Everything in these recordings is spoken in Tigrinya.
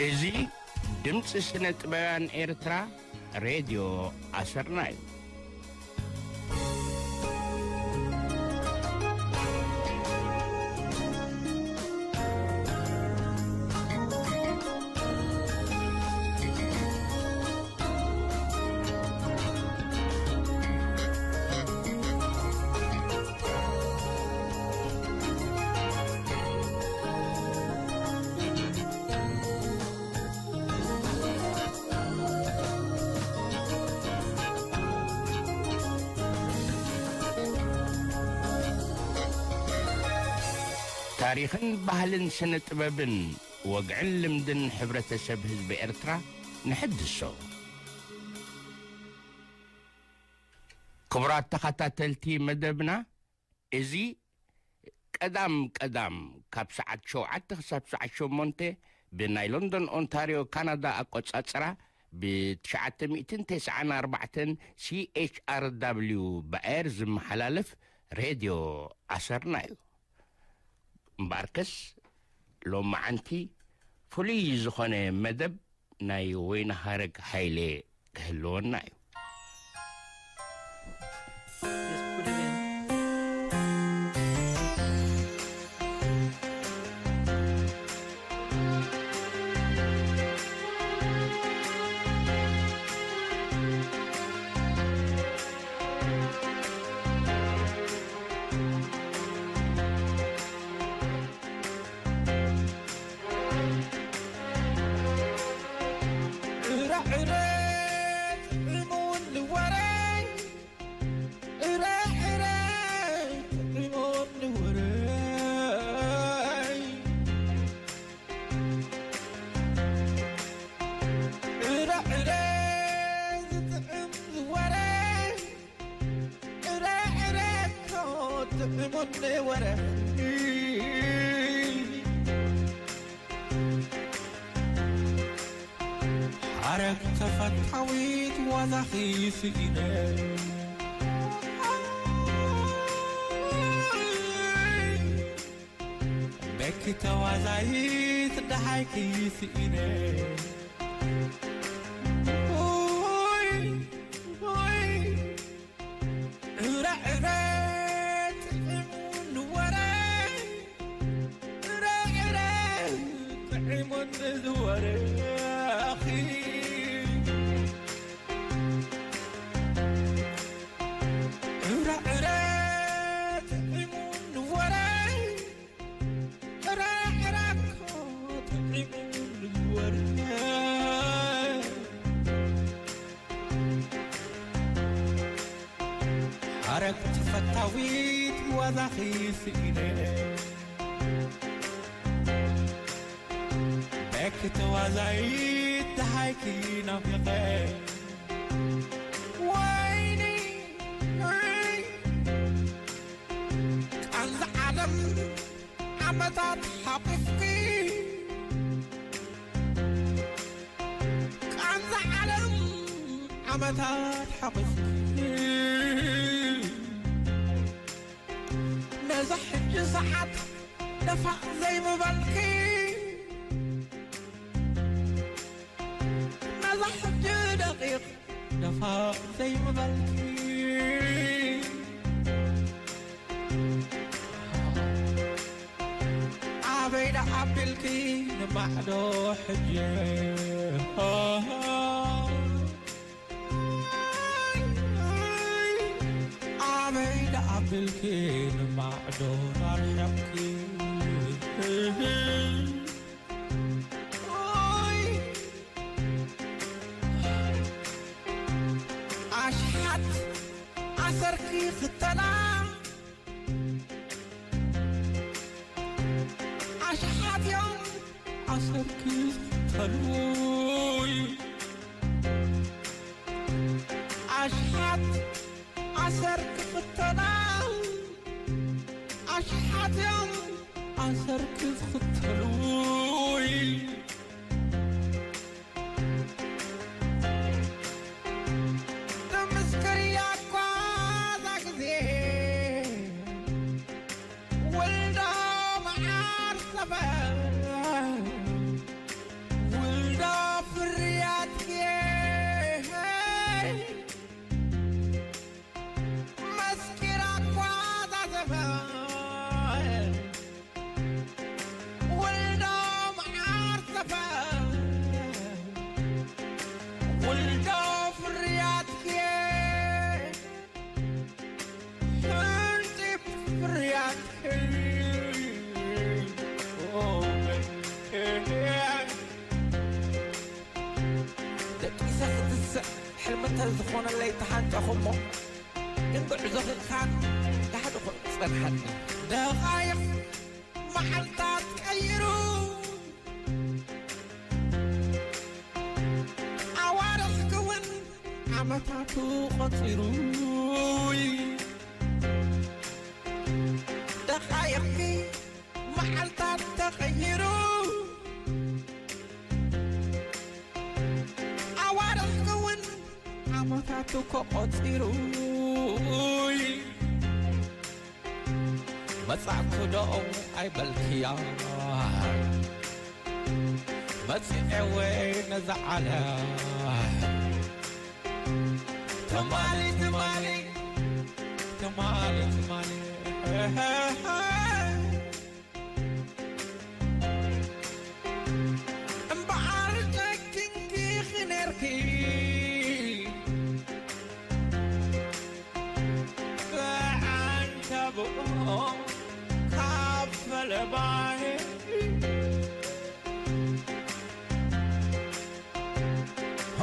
እዚ ድምፂ ስነ ጥበባን ኤርትራ ሬድዮ ኣሰርና እዩ። ታሪኽን ባህልን ስነ ጥበብን ወግዕን ልምድን ሕብረተሰብ ህዝቢ ኤርትራ ንሕድሶ። ክቡራት ተኸታተልቲ መደብና፣ እዚ ቀዳም ቀዳም ካብ ሰዓት ሸውዓተ ክሳብ ሰዓት ሸሞንተ ብናይ ሎንዶን ኦንታርዮ ካናዳ ኣቆጻጽራ፣ ብ ትሽዓተ ሚእትን ተስዓን ኣርባዕተን ሲ ኤች ኣር ዳብሊው ብኣየር ዝመሓላለፍ ሬድዮ ኣሰርና እዩ። እምበኣርከስ ሎማዓንቲ ፍሉይ ዝኾነ መደብ ናይ ወይነ ሃረግ ሃይለ ክህልወና እዩ። ሓረግ ተፈታዊት ዋዛኺ ስኢነ፣ በኪ ተዋዛይት ደሃይኪ ስኢነ። ኦይ፣ ኦይ። እረ፣ እረ፣ ጥዑም ወረ። እረ፣ እረ፣ ጥዑም ወረ። እረ፣ እረ፣ ጥዑም ወረ። እረ፣ እረ፣ እኮ ጥዑም ወረ። ሓረግ ተፈታዊት ዋዛኺ ስኢነ፣ በኪ ተዋዛይት ደሃይኪ ናፊቐ። ወይኒ፣ ቃንዛ ዓለም ዓመታት ሓቂፍኪ፣ ቃንዛ ዓለም ዓመታት ሓቂፍኪ፣ ነዛ ሕጂ ሰዓት ደፋእ ዘይምበልኪ፣ ነዛ ሕጂ ደቂቕ ደፋእ ዘይምበልኪ፣ ኣበይ ደኣ ኣቢልኪ ንማዕዶ ሕጂ? ኣበይ ደኣ ኣቢልኪ ንማዕዶ ኣርሒቕኪ? ኣሽሓት ኣሰርኪ ክተላ፣ ኣሽሓት እዮም ኣሰርኪ ዝኽተሉይ። ኣሽሓት ኣሰርኪ ክተላ፣ ኣሽሓት እዮም ኣሰርኪ ዝኽተሉይ። ትምስክር እያ እኳ እዛ ግዜ፣ ወልዶ መዓር ሰፈር፣ ተዝኾነለይ ተሓንቀኹ እሞ፣ ግን ጉዕዞ ክኻን ዳሕድኹ ጸንሓኒ። ደቓይቕ መዓልታት ቀይሩ፣ ኣዋርሕ ክውን ዓመታቱ ቆጺሩ፣ ደቓይቕ መዓልታት ተቐይሩ፣ ኣዋርሕ ክውን ዓመታቱ እኮ ቆጺሩ። መጻእኩ ዶ ኣይበልክያ፣ መጺኤ ወይ ነዛ ዓለም። ትማሊ፣ ትማሊ፣ ትማሊ፣ ትማሊ። እምበኣር ጨኪንኪ ኺ ነርኪ፣ ብዓንተብኦ ካብ ፈለማይ።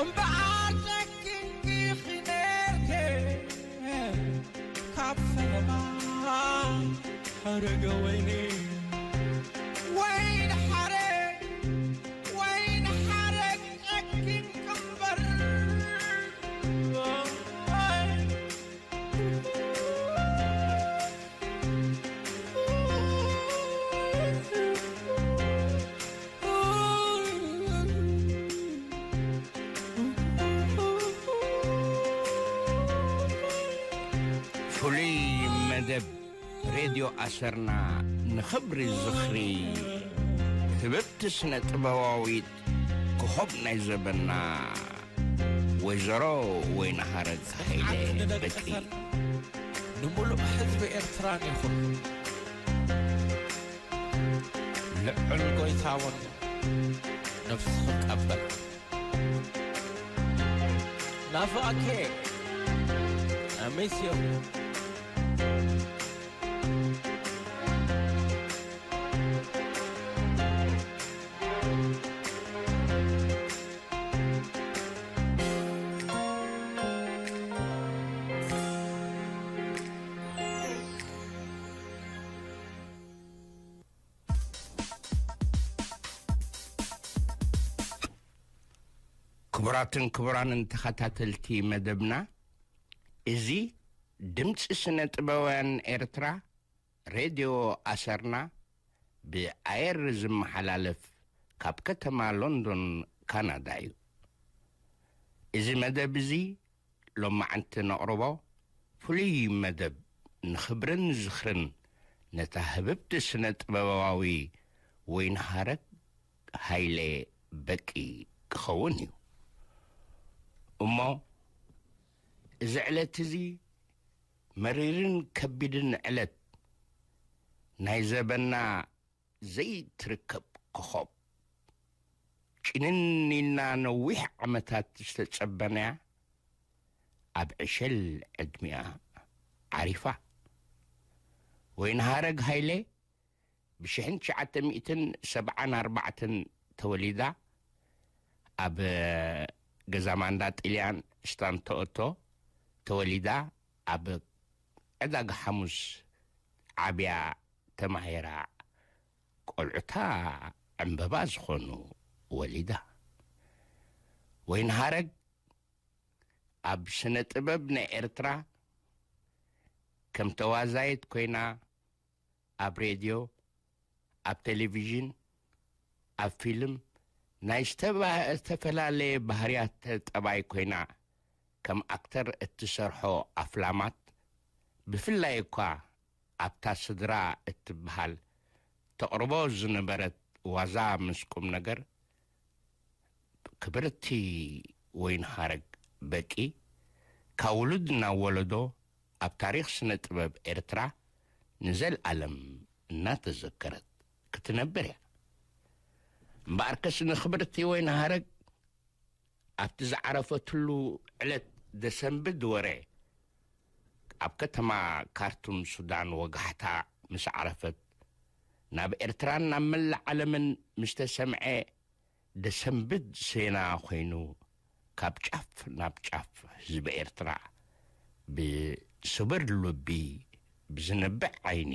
እምበኣር ጨኪንኪ ኺ ነርኪ፣ ካብ ፈለማ ሓረገ ወይኒ፣ ወይኒ ሓረግ፣ ወይኒ ሓረግ ጨኪንኪ እምበር። ፍሉይ መደብ ሬድዮ ኣሰርና ንኽብሪ ዝኽሪ ህብብቲ ስነ ጥበባዊት ኮኾብ ናይ ዘበና ወይዘሮ ወይንሃረግ ሃይለ በቂ። ንምሉእ ህዝቢ ኤርትራን ይኹን ልዑል ጎይታውን ነፍስኺ ቀበል። ናፍቐኪ፣ I miss you። ክቡራትን ክቡራንን ተኸታተልቲ መደብና፣ እዚ ድምፂ ስነ ጥበባውያን ኤርትራ ሬድዮ ኣሰርና ብኣየር ዝመሓላለፍ ካብ ከተማ ሎንዶን ካናዳ እዩ። እዚ መደብ እዚ ሎማዓንቲ ነቕርቦ ፍሉይ መደብ ንኽብርን ዝኽርን ነታ ህብብቲ ስነ ጥበባዊ ወይንሃረግ ሃይለ በቂ ክኸውን እዩ። እሞ እዚ ዕለት እዚ መሪርን ከቢድን ዕለት ናይ ዘበና ዘይትርከብ ኮኾብ፣ ጭንን ኢልና ነዊሕ ዓመታት ዝተጸበናያ፣ ኣብ ዕሸል ዕድሚኣ ዓሪፋ። ወይንሃረግ ሃይለ ብሽሕን ትሽዓተ ሚእትን ሰብዓን ኣርባዕተን ተወሊዳ፣ ኣብ ገዛ ማንዳ ጥልያን ስታንቶኦቶ ተወሊዳ፣ ኣብ ዕዳጋ ሓሙስ ዓብያ ተማሂራ፣ ቆልዑታ ዕምበባ ዝኾኑ ወሊዳ። ወይንሃረግ ኣብ ስነ ጥበብ ናይ ኤርትራ ከም ተዋዛይት ኮይና ኣብ ሬድዮ፣ ኣብ ቴሌቪዥን፣ ኣብ ፊልም ናይ ዝተባ-፣ ዝተፈላለየ ባህርያት ጠባይ ኮይና ከም ኣክተር እትሰርሖ ኣፍላማት፣ ብፍላይ እኳ ኣብታ ስድራ እትበሃል ተቕርቦ ዝነበረት ዋዛ ምስ ቁም ነገር፣ ክብርቲ ወይንሃረግ በቂ ካብ ውሉድ ናብ ወለዶ ኣብ ታሪኽ ስነ ጥበብ ኤርትራ ንዘልኣለም እናተዘከረት ክትነብር እያ። እምበኣርከስ ንክብርቲ ወይንሃረግ ኣብቲ ዝዓረፈትሉ ዕለት ደሰንብድ ወረ ኣብ ከተማ ካርቱም ሱዳን ወጋሕታ ምስ ዓረፈት፣ ናብ ኤርትራን ናብ መላእ ዓለምን ምስ ተሰምዐ ደሰንብድ ዜና ኮይኑ ካብ ጫፍ ናብ ጫፍ ህዝቢ ኤርትራ ብስብር ልቢ፣ ብዝነብዕ ዓይኒ፣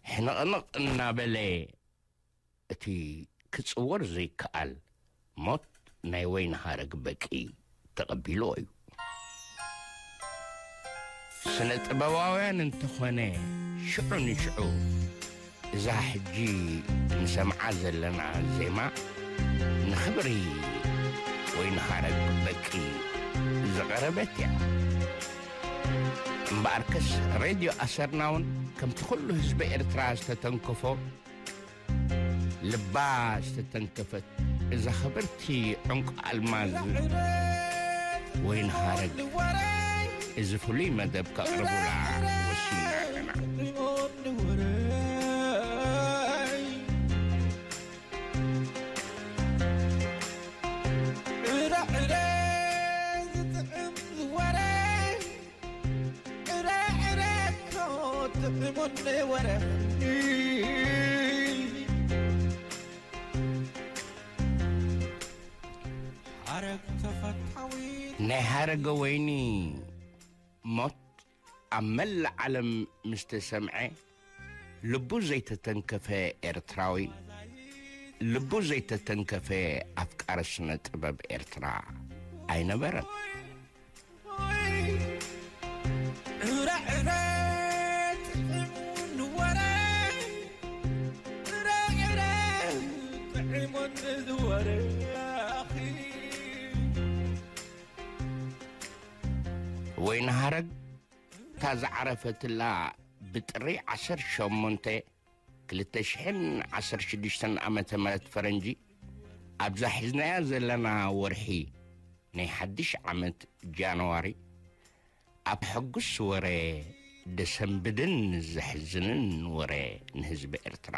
ሕንቕንቕ እናበለ እቲ ክጽወር ዘይከኣል ሞት ናይ ወይንሃረግ በቂ ተቐቢልዎ እዩ። ስነ ጥበባውያን እንተኾነ ሽዑ ንሽዑ እዛ ሕጂ ንሰምዓ ዘለና ዜማ ንኽብሪ ወይንሃረግ በቂ ዝቐረበት እያ። እምበኣርከስ ሬድዮ ኣሰርና እውን ከምቲ ኩሉ ህዝቢ ኤርትራ ዝተተንከፎ ልባ ዝተተንከፈት እዛ ኽብርቲ ዕንቁ ኣልማዝ ወይንሃረግ እዚ ፍሉይ መደብ ከቕርቡላ ወሲና ኣለና። ናይ ሃረገ ወይኒ ሞት ኣብ መላእ ዓለም ምስ ተሰምዐ፣ ልቡ ዘይተተንከፈ ኤርትራዊ፣ ልቡ ዘይተተንከፈ ኣፍቃሪ ስነ ጥበብ ኤርትራ ኣይነበረን። ወይንሃረግ እታ ዝዓረፈትላ ብጥሪ ዓሰርተ ሸሞንተ ክልተ ሽሕን ዓሰርተ ሽዱሽተን ዓመተ ምህረት ፈረንጂ፣ ኣብዛ ሒዝናያ ዘለና ወርሒ ናይ ሓድሽ ዓመት ጃንዋሪ፣ ኣብ ሕጉስ ወረ ደሰንብድን ዘሕዝንን ወረ ንህዝቢ ኤርትራ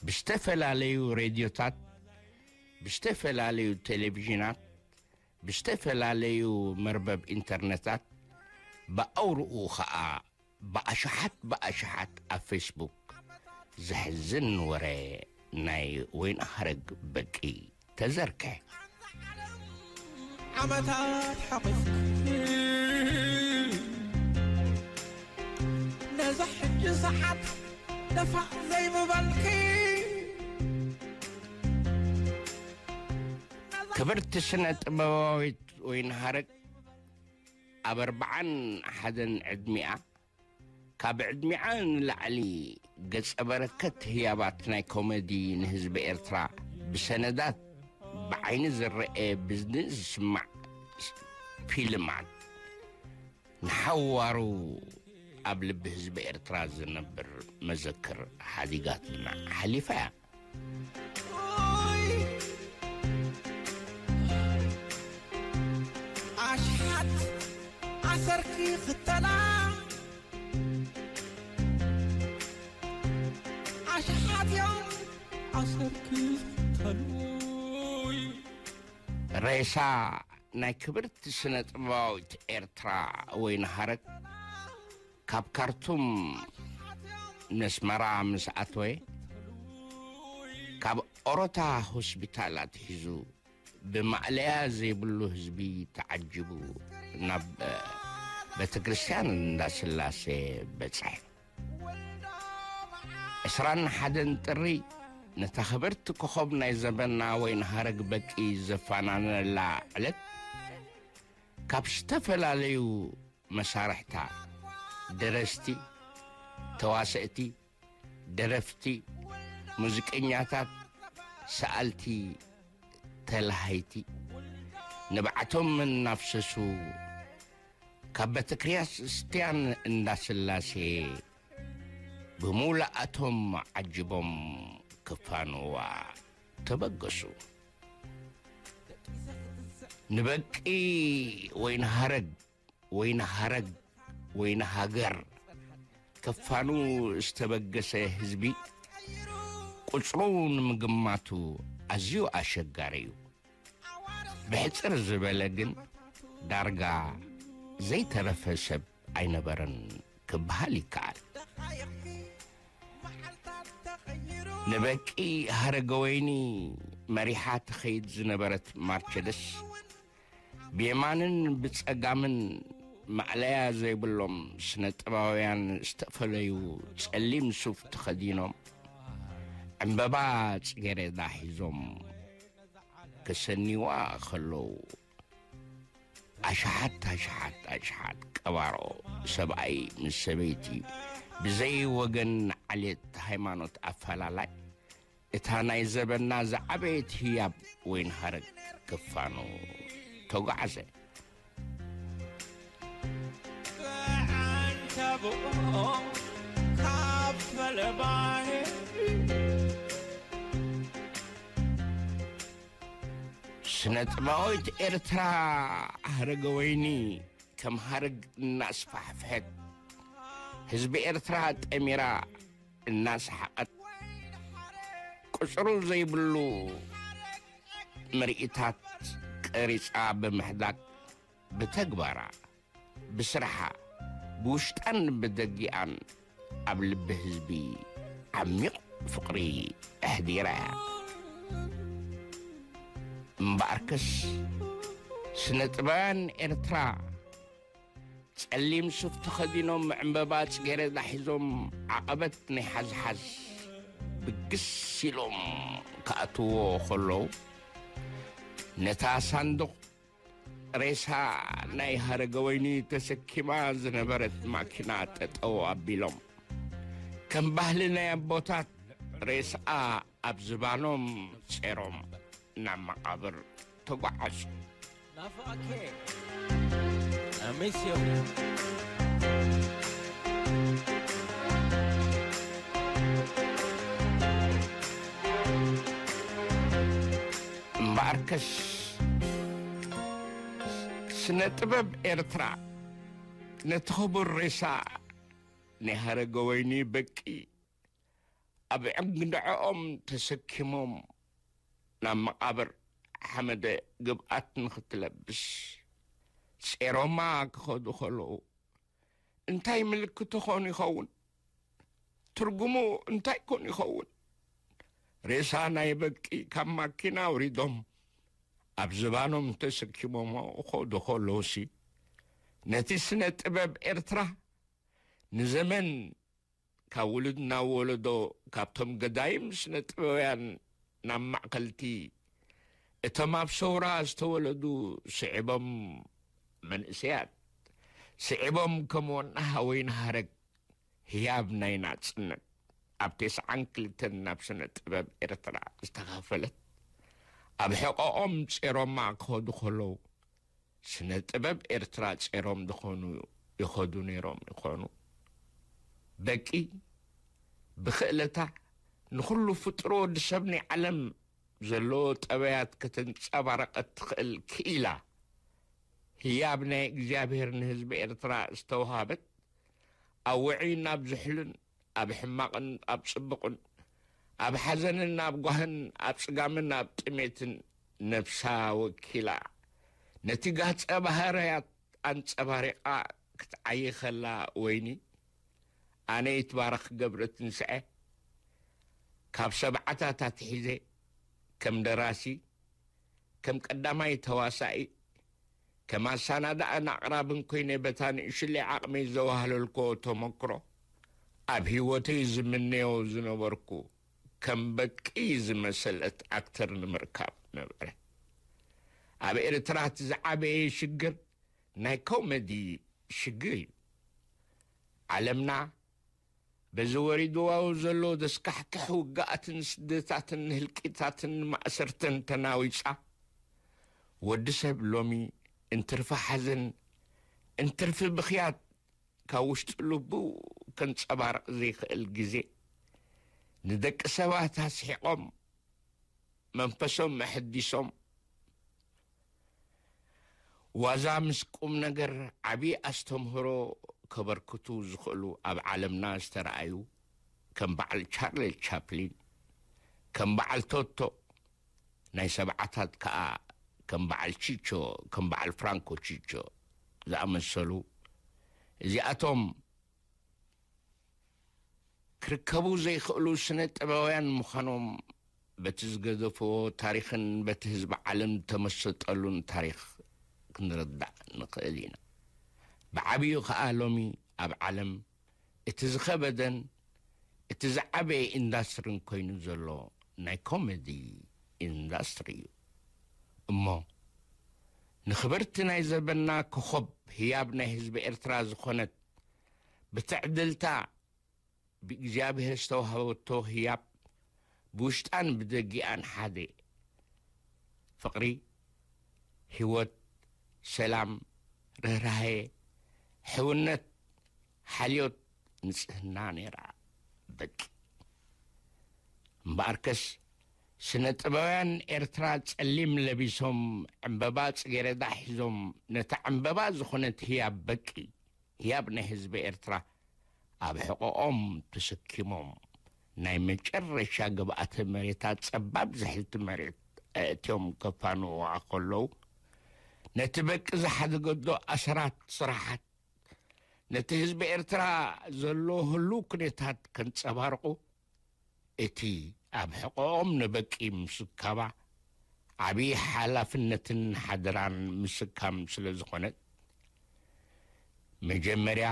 ብዝተፈላለዩ ሬድዮታት፣ ብዝተፈላለዩ ቴሌቪዥናት፣ ብዝተፈላለዩ መርበብ ኢንተርነታት፣ ብኣውርኡ ኸኣ ብኣሽሓት ብኣሽሓት ኣብ ፌስቡክ ዘሕዝን ወረ ናይ ወይንሃረግ በቂ ተዘርግሐ። ዓመታት ሓቂፍኪ ነዛ ሕጂ ሰዓት ደፋእ ዘይምበልኪ። ክብርቲ ስነ ጥበባዊት ወይንሃረግ ኣብ ኣርብዓን ሓደን ዕድሚኣ፣ ካብ ዕድሚኣ ንላዕሊ ገጸ በረከት ህያባት ናይ ኮሜዲ ንህዝቢ ኤርትራ ብሰነዳት ብዓይኒ ዝረአ ብዝኒ ዝስማዕ ፊልማት ንሓዋሩ ኣብ ልቢ ህዝቢ ኤርትራ ዝነብር መዘክር ሓዲጋትና ሓሊፋ እያ። ኣሽሓት ኣሰርኪ ክተላ ኣሽሓት እዮም ኣሰርኪ ክተሉ። ሬሳ ናይ ክብርቲ ስነ ጥበባዊት ኤርትራ ወይንሃረግ ካብ ካርቱም ነስመራ ምስ ኣተወ፣ ካብ ኦሮታ ሆስፒታል ኣትሒዙ ብማእለያ ዘይብሉ ህዝቢ ተዓጂቡ ናብ ቤተክርስትያን እንዳስላሴ በጽሐ። ዕስራን ሓደን ጥሪ ነታ ክብርቲ ኮኸብ ናይ ዘመንና ወይንሃረግ በቂ ዘፋናነላ ዕለት፣ ካብ ዝተፈላለዩ መሳርሕታ፣ ደረስቲ፣ ተዋሰእቲ፣ ደረፍቲ፣ ሙዚቀኛታት፣ ሰኣልቲ፣ ተላሃይቲ ንብዓቶም እናፍሰሱ ካብ ቤተክርስትያን እንዳስላሴ ብሙላኣቶም ዓጅቦም ክፋንዋ ተበገሱ። ንበቂ ወይንሃረግ፣ ወይንሃረግ፣ ወይንሃገር ከፋኑ ዝተበገሰ ህዝቢ ቁጽሩ ንምግማቱ ኣዝዩ ኣሸጋሪ እዩ። ብሕጽር ዝበለ ግን ዳርጋ ዘይተረፈ ሰብ ኣይነበረን ክበሃል ይከኣል። ንበቂ ሃረገወይኒ መሪሓ ትኸይድ ዝነበረት ማርቸደስ፣ ብየማንን ብጸጋምን ማእለያ ዘይብሎም ስነ ጥበባውያን ዝተፈለዩ ጸሊም ሱፍ ተኸዲኖም፣ ዕምበባ ጽጌረዳ ሒዞም ክሰንይዋ ከለዉ፣ ኣሽሓት ኣሽሓት ኣሽሓት ቀባሮ ሰብኣይ ምስ ሰበይቲ፣ ብዘይ ወገን ዓሌት ሃይማኖት ኣፈላላይ፣ እታ ናይ ዘበና ዝዓበየት ህያብ ወይን ሃረግ ክፋኑ ተጓዓዘ። ስነ ጥበባዊት ኤርትራ ሃረገ ወይኒ ከም ሃረግ እናስፋሕፍሐት፣ ህዝቢ ኤርትራ ጠሚራ እናሰሓቐት፣ ቁጽሩ ዘይብሉ ምርኢታት ቀሪጻ ብምሕዳግ፣ ብተግባራ፣ ብስርሓ፣ ብውሽጣን ብደጊኣን ኣብ ልቢ ህዝቢ ዓሚቕ ፍቕሪ ኣሕዲራ እያ። እምበኣርከስ፣ ስነ ጥበባውያን ኤርትራ ጸሊም ሱፍ ተኸዲኖም፣ ዕምበባ ጽጌረዳ ሒዞም፣ ዓቐበት ናይ ሓዝሓዝ ብግስ ኢሎም ክኣትውዎ ከለዉ፣ ነታ ሳንዱቕ ሬሳ ናይ ሃረገ ወይኒ ተሰኪማ ዝነበረት ማኪና ጠጠው ኣቢሎም፣ ከም ባህሊ ናይ ኣቦታት፣ ሬስኣ ኣብ ዝባኖም ጼሮም ናብ መቓብር ተጓዓዙ። ናፍቐኪ፣ I miss you። እምበኣርከስ፣ ስነ ጥበብ ኤርትራ ነቲ ክቡር ሬሳ ናይ ሃረገ ወይኒ በቂ ኣብ ዕንግንዐኦም ተሰኪሞም ናብ መቓብር ሓመደ ግብኣት ንኽትለብስ ጼሮማ ክኸዱ ከለዉ፣ እንታይ ምልክቱ ኾን ይኸውን? ትርጉሙ እንታይ ኮን ይኸውን? ሬሳ ናይ በቂ ካብ ማኪና ኣውሪዶም ኣብ ዝባኖም ተሰኪሞሞ ክኸዱ ከለዉሲ፣ ነቲ ስነ ጥበብ ኤርትራ ንዘመን ካብ ውሉድ ናብ ወለዶ፣ ካብቶም ገዳይም ስነ ጥበባውያን ናብ ማዕከልቲ፣ እቶም ኣብ ሰውራ ዝተወለዱ ስዒቦም መንእሰያት፣ ስዒቦም ከም ወናሃ ወይን ሃረግ ህያብ ናይ ናጽነት ኣብ ተስዓን ክልተን ናብ ስነ ጥበብ ኤርትራ ዝተኻፈለት፣ ኣብ ሕቖኦም ጼሮማ ክኸዱ ከለዉ፣ ስነ ጥበብ ኤርትራ ጼሮም ዝኾኑ ይኸዱ ነይሮም ይኾኑ። በቂ ብኽእለታ ንኹሉ ፍጡር ወዲ ሰብ ናይ ዓለም ዘለዎ ጠባያት ከተንጸባረቐ ትኽእል ክኢላ፣ ህያብ ናይ እግዚኣብሔር ንህዝቢ ኤርትራ ዝተውሃበት፣ ኣብ ውዑይን ኣብ ዝሑልን፣ ኣብ ሕማቕን ኣብ ጽቡቕን፣ ኣብ ሓዘንን ኣብ ጓህን፣ ኣብ ጽጋምን ኣብ ጥሜትን ነብሳ ወኪላ፣ ነቲ ገጸ ባህርያት ኣንጸባሪቓ ክትዓዪ ከላ፣ ወይኒ፣ ኣነ ይትባረኽ ገብረትንስኤ፣ ካብ ሰብዓታት ኣትሒዘ ከም ደራሲ፣ ከም ቀዳማይ ተዋሳኢ፣ ከም ኣሰናዳእን ኣቕራብን ኮይነ በታ ንእሽለይ ዓቕመይ ዘዋህለልክዎ ተመክሮ፣ ኣብ ህይወተይ ዝምነዮ ዝነበርኩ ከም በቂ ዝመሰለት ኣክተር ንምርካብ ነበረ። ኣብ ኤርትራ እቲ ዝዓበየ ሽግር ናይ ኮሜዲ ሽግር እዩ። ዓለምና በዚ ወሪድዋ ዘሎ ዘስካሕክሕ ውግኣትን ስደታትን ህልቂታትን ማእሰርትን ተናዊጻ፣ ወዲ ሰብ ሎሚ እንትርፊ ሓዘን፣ እንትርፊ ብኽያት ካብ ውሽጢ ልቡ ከንጸባርቕ ዘይክእል ግዜ፣ ንደቂ ሰባት ኣስሒቖም፣ መንፈሶም ኣሐዲሶም፣ ዋዛ ምስ ቁም ነገር ዓቢ ኣስተምህሮ ከበርክቱ ዝኽእሉ ኣብ ዓለምና ዝተረኣዩ፣ ከም በዓል ቻርሊ ቻፕሊን፣ ከም በዓል ቶቶ፣ ናይ ሰብዓታት ከኣ ከም በዓል ቺቾ፣ ከም በዓል ፍራንኮ ቺቾ ዝኣመሰሉ፣ እዚኣቶም ክርከቡ ዘይክእሉ ስነ ጥበባውያን ምዃኖም በቲ ዝገደፍዎ ታሪኽን በቲ ህዝቢ ዓለም ዝተመሰጠሉን ታሪኽ ክንርዳእ ንኽእል ኢና። ብዓብዩ ከኣ ሎሚ ኣብ ዓለም እቲ ዝኸበደን እቲ ዝዓበየ ኢንዳስትሪን ኮይኑ ዘሎ ናይ ኮሜዲ ኢንዳስትሪ እዩ። እሞ ንኽብርቲ ናይ ዘበና ኮኾብ ህያብ ናይ ህዝቢ ኤርትራ ዝኾነት ብትዕድልታ ብእግዚኣብሔር ዝተዋህበቶ ህያብ ብውሽጣን ብደጊኣን ሓደ ፍቕሪ፣ ህይወት፣ ሰላም፣ ርህራሄ፣ ሕውነት፣ ሓልዮት፣ ንጽህና ነይራ። በቂ እምበኣርከስ ስነ ጥበባውያን ኤርትራ ጸሊም ለቢሶም ዕምበባ ጽጌረዳ ሒዞም ነታ ዕምበባ ዝኾነት ህያብ በቂ ህያብ ናይ ህዝቢ ኤርትራ ኣብ ሕቖኦም ተሰኪሞም ናይ መጨረሻ ግብኣተ መሬታ ጸባብ ዝሕልቲ መሬት ኣእትዮም ከፋንውዋ ከለዉ ነቲ በቂ ዝሓደገዶ ኣሰራት ስራሓት ነቲ ህዝቢ ኤርትራ ዘሎ ህሉው ኩነታት ከንጸባርቑ እቲ ኣብ ሕቖኦም ንበቂ ምስካባ ዓብዪ ሓላፍነትን ሓደራን ምስካም ስለ ዝኾነ መጀመርያ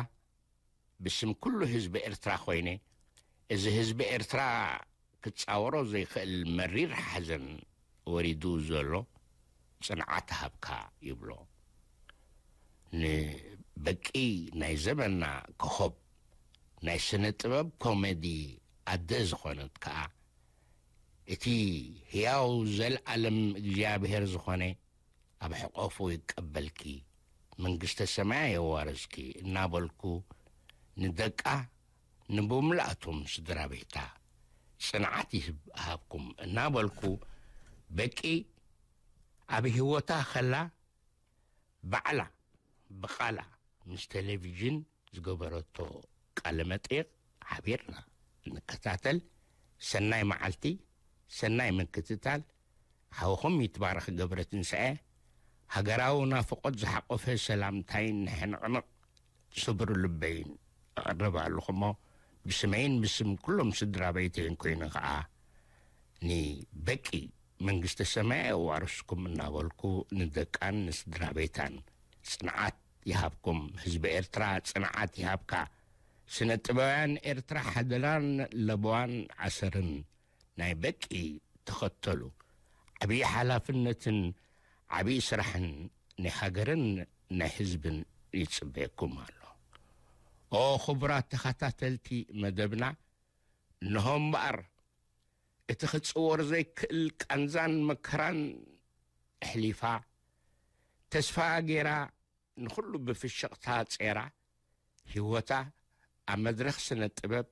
ብስም ኩሉ ህዝቢ ኤርትራ ኮይነ እዚ ህዝቢ ኤርትራ ክጻወሮ ዘይክእል መሪር ሓዘን ወሪዱ ዘሎ ጽንዓት ሃብካ ይብሎ። ንበቂ ናይ ዘመና ኮኾብ ናይ ስነ ጥበብ ኮሜዲ ኣደ ዝኾነት ከኣ እቲ ህያው ዘልኣለም እግዚኣብሔር ዝኾነ ኣብ ሕቆፉ ይቀበልኪ መንግስተ ሰማያ የዋርስኪ እናበልኩ ንደቃ ንብምልኣቶም ስድራ ቤታ ጽንዓት ይህብ ሃብኩም እናበልኩ በቂ ኣብ ህይወታ ከላ ባዕላ ብቓላ ምስ ቴሌቪዥን ዝገበረቶ ቃለ መጠይቕ ሓቢርና ንከታተል። ሰናይ መዓልቲ፣ ሰናይ ምክትታል። ሓውኹም ይትባረኽ ገብረትንሳኤ ሃገራዊ ናፍቖት ዝሓቆፈ ሰላምታይን ንሕንቕንቕ ስብር ልበይን ኣቕርብ ኣለኹ እሞ ብስመይን ብስም ኩሎም ስድራ ቤተይን ኮይኑ ኸዓ ንበቂ መንግስተ ሰማይ ኣዋርስኩም እናበልኩ ንደቃን ንስድራ ቤታን ጽንዓት ይሃብኩም። ህዝቢ ኤርትራ ጽንዓት ይሃብካ። ስነ ጥበባውያን ኤርትራ ሓደራን ለበዋን ዓሰርን ናይ በቂ ተኸተሉ። ዓብዪ ሓላፍነትን ዓብዪ ስራሕን ናይ ሃገርን ናይ ህዝብን ይጽበየኩም ኣሎ። ኦ ክቡራት ተኸታተልቲ መደብና፣ እንሆ እምበኣር እቲ ክጽወር ዘይክእል ቃንዛን መከራን ኣሕሊፋ፣ ተስፋ ገይራ ንኹሉ ብፍሽቕታ ጼራ፣ ህይወታ ኣብ መድረኽ ስነ ጥበብ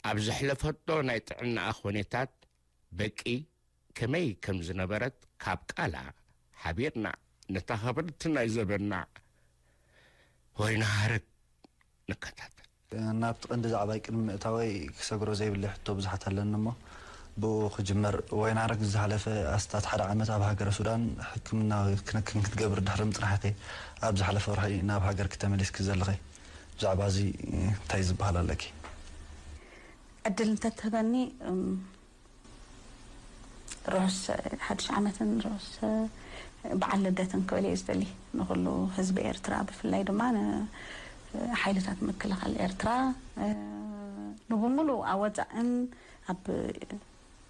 ኣብ ዘሕለፈቶ ናይ ጥዕናኣ ኹኔታት በቂ ከመይ ከም ዝነበረት ካብ ቃላ ሓቢርና ነታ ኽብርቲ ናይ ዘበና ወይኒ ሃረግ ንከታተል። ናብቲ ቀንዲ ዛዕባይ ቅድሚ ምእታወይ ክሰግሮ ዘይብለይ ሕቶ ብዙሓት ኣለኒ እሞ ብኡ ክጅመር። ወይኒ ሃረግ ዝሓለፈ ኣስታት ሓደ ዓመት ኣብ ሃገረ ሱዳን ሕክምና ክንክን ክትገብሪ ድሕሪ ምጽናሕኪ ኣብ ዝሓለፈ ወርሒ ናብ ሃገርኪ ተመሊስኪ ዘለኺ። ብዛዕባ እዚ እንታይ ዝበሃል ኣለኪ? ዕድል እንተትህበኒ እም፣ ርሑስ ሓድሽ ዓመትን ርሑስ በዓል ልደትን ክብል እየ ዝደሊ ንኹሉ ህዝቢ ኤርትራ፣ ብፍላይ ድማ ንሓይልታት ምክልኻል ኤርትራ፣ እ፣ ንብሙሉ ኣብ ወጻእን ኣብ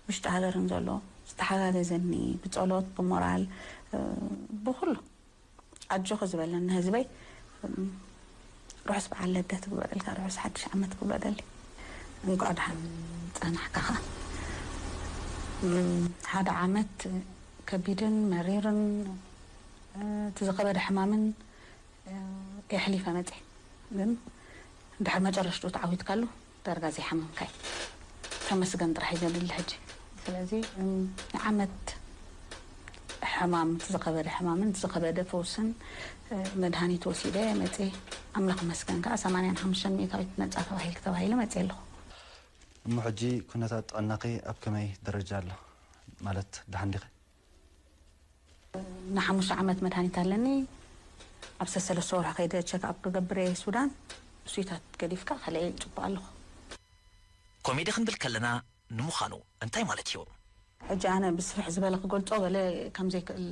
ውሽጢ ሃገርን ዘሎ ዝተሓጋገዘኒ ብጸሎት ብሞራል እ፣ ብኹሉ ኣጆኺ ዝበለኒ ህዝበይ። እም፣ ርሑስ በዓል ልደት ክብለልካ፣ ርሑስ ሓድሽ ዓመት ክብሎ ደሊ። እንኳዕ ደሓን ጸናሕካ ኸዓ። እም፣ ሓደ ዓመት ከቢድን መሪርን እ፣ እቲ ዝኸበደ ሕማምን እ፣ የሕሊፈ መጽየ። ግን ድሕሪ መጨረሽትኡ ተዓዊትካሉ ዳርጋ ዘይሓመምካ እዩ። ተመስገን ጥራሕ እዩ ዘድሊ ሕጂ። ስለዚ እም፣ ንዓመት ሕማም፣ እቲ ዝኸበደ ሕማምን እቲ ዝኸበደ ፈውስን እ፣ መድሃኒት ወሲደ መጽየ። ኣምላኽ ይመስገን ከኣ ሰማንያን ሓሙሽተን ሚእታዊት ነጻ ተባሂልኪ ተባሂለ መጽየ ኣለኹ። እሞ ሕጂ ኩነታት ጥዕናኺ ኣብ ከመይ ደረጃ ኣሎ? ማለት ደሓን ዲኺ? ንሓሙሽተ ዓመት መድሃኒት ኣለኒ። ኣብ ሰሰለስተ ወርሒ ከይደ ቸክ ኣፕ ክገብር እየ ሱዳን። እሱይታት ገዲፍካ ካልእ ጽቡቕ ኣለኹ። ኮሜዲ ክንብል ከለና ንምዃኑ እንታይ ማለት እዩ? ሕጂ ኣነ ብስፍሕ ዝበለ ክገልጾ ገለ ከም ዘይክእል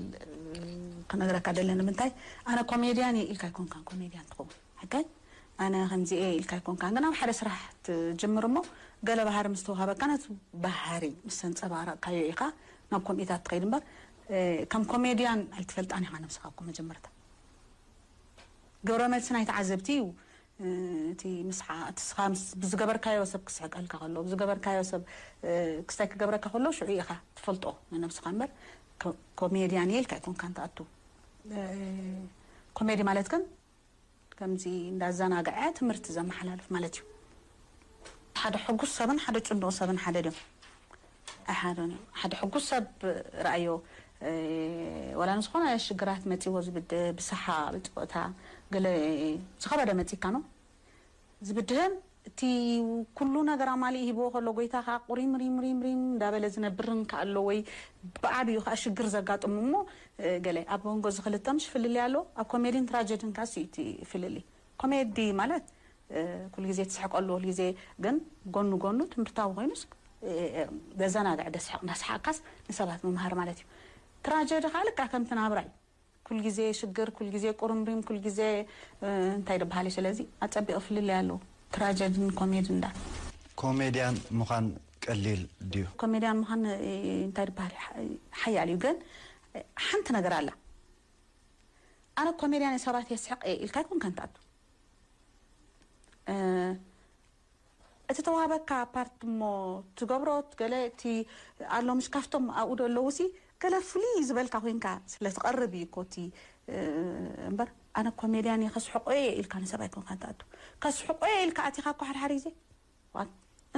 ክነግረካ ደለ። ንምንታይ? ኣነ ኮሜድያን እየ ኢልካ ኣይኮንካን ኮሜድያን ትኸውን። ሕካይ ኣነ ከምዚ እየ ኢልካ ኣይኮንካን፣ ግን ኣብ ሓደ ስራሕ ትጅምር እሞ ገለ ባህሪ ምስ ተዋሃበካ ነቲ ባህሪ ምስ ተንጸባረቕካዮ ኢኻ ናብ ኮሚታት ትኸይድ እምበር፣ ከም ኮሜድያን ኣይትፈልጣን ኢኻ ነብስኻ እኮ መጀመርታ። ግብረ መልሲ ናይ ተዓዘብቲ እዩ። እቲ ምስሓ እቲ ስኻ ምስ ብዝገበርካዮ ሰብ ክስሕቀልካ ከሎ፣ ብዝገበርካዮ ሰብ ክስታይ ክገብረካ ከሎ ሽዑ ኢኻ ትፈልጦ ንነብስኻ እምበር፣ ኮሜድያን እየ ኢልካ ኣይኮንካን ትኣቱ። ኮሜዲ ማለት ግን ከምዚ እንዳዘናግዐ ትምህርቲ ዘመሓላልፍ ማለት እዩ። ሓደ ሕጉስ ሰብን ሓደ ጭንዶ ሰብን ሓደ ድዮም? ኣይሓደን እዮም። ሓደ ሕጉስ ሰብ ረኣዮ፣ ወላ ንዝኾነ ሽግራት መፂዎ ዝብድህ ብሰሓ ብጭቆታ ገለ ዝኸበደ መፂካ ነው ዝብድህን እቲ ኩሉ ነገር ኣማሊእ ሂብዎ ከሎ ጎይታ ከዓ ቁሪም ሪም ሪም ሪም እንዳበለ ዝነብርን ከኣሎ ወይ ብዓብዩ ከዓ ሽግር ዘጋጥሙ እሞ ገለ ኣብ መንጎ ዝክልተ ምሽ ፍልልይ ኣሎ። ኣብ ኮሜዲን ትራጀድን ካስ እቲ ፍልልይ ኮሜዲ ማለት ኩልግዜ ትስሕቀሉ ኩልግዜ ግን ጎኑ ጎኑ ትምህርታዊ ኮይኑስ ዘዘናግዕ ደስሕቅ እንዳስሓቅካስ ንሰባት ምምሃር ማለት እዩ። ትራጀዲ ከዓ ልካ ከምቲ ናብራ እዩ። ኩልግዜ ሽግር፣ ኩልግዜ ቁርምሪም፣ ኩልግዜ እንታይ ድበሃል እዩ። ስለዚ ኣጸቢቑ ፍልልይ ኣለዎ ትራጀድን ኮሜዲ እንዳ ኮሜድያን ምዃን ቀሊል ድዩ? ኮሜድያን ምዃን እንታይ ድበሃል ሓያል እዩ። ግን ሓንቲ ነገር ኣላ። ኣነ ኮሜድያን ሰባት የስሕቕ እየ ኢልካ ይኮን ከንታቱ እቲ ተዋህበካ ፓርት እሞ ትገብሮ ገለ እቲ ኣሎ ምሽ ካፍቶም ኣብኡ ዶ ኣለዉ ሲ ገለ ፍሉይ ዝበልካ ኮይንካ ስለ ትቐርብ እዩ እኮ እቲ እምበር ኣነ ኮሜድያን እየ ከስሕቆ እየ ኢልካ ንሰብ ኣይኮንካ ትኣቱ ከስሕቆ እየ ኢልካ ኣቲኻ እኮ ሓድሓደ ግዜ